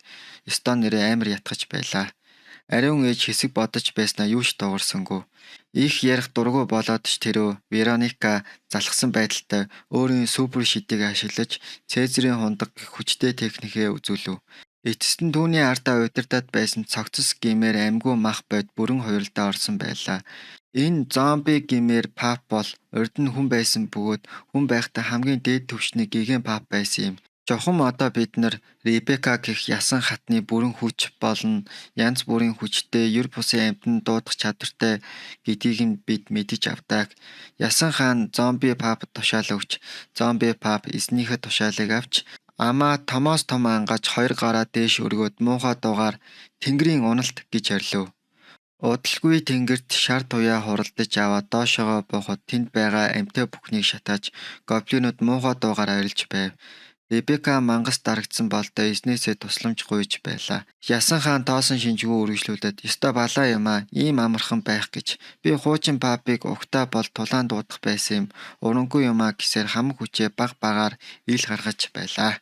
ёстой нэрээ амар ятгах байлаа. Ариун ээж хэсэг бодож байснаа юу ч дуугарсангүй. Их ярих дургүй болоод ч тэрөө Вероника залхсан байдалтай өөрийн супер шидийг ашиглаж Цезарийн хундаг гэх хүчтэй техникээ үзүүлв. Эцэст нь түүний ардаа удирдаад байсан цогцос гэмээр амьгүй мах бодь бүрэн хувиралдаа орсон байлаа. Энэ зомби гэмээр пап бол урд нь хүн байсан бөгөөд хүн байхдаа хамгийн дээд түвшний гэгэн пап байсан юм. Чухам одоо бид нар Ребека гэх ясан хатны бүрэн хүч болон янз бүрийн хүчтэй ер бусын амьтанд дуудах чадвартай гэдгийг нь бид мэдэж авдаг. Ясан хаан зомби папд тушаал өгч, зомби пап эзнийхээ тушаалыг авч амаа томоос том ангаж хоёр гараа дээш өргөөд муухай дуугаар Тэнгэрийн уналт гэж орилов. Удалгүй тэнгэрт шар туяа хуралдаж аваад доошоогоо буухад тэнд байгаа амьтаа бүхнийг шатааж гоблинууд муухай дуугаар орилж байв. Ребека мангас дарагдсан болдоо эзнээсээ тусламж гуйж байлаа. Ясан хаан тоосон шинжгүй үргэлжлүүлээд ёстой балаа юм аа, ийм амархан байх гэж. Би хуучин папыг угтаа бол тулаан дуудах байсан юм. Урамгүй юм аа гэсээр хамаг хүчээ баг багаар ил гаргаж байлаа.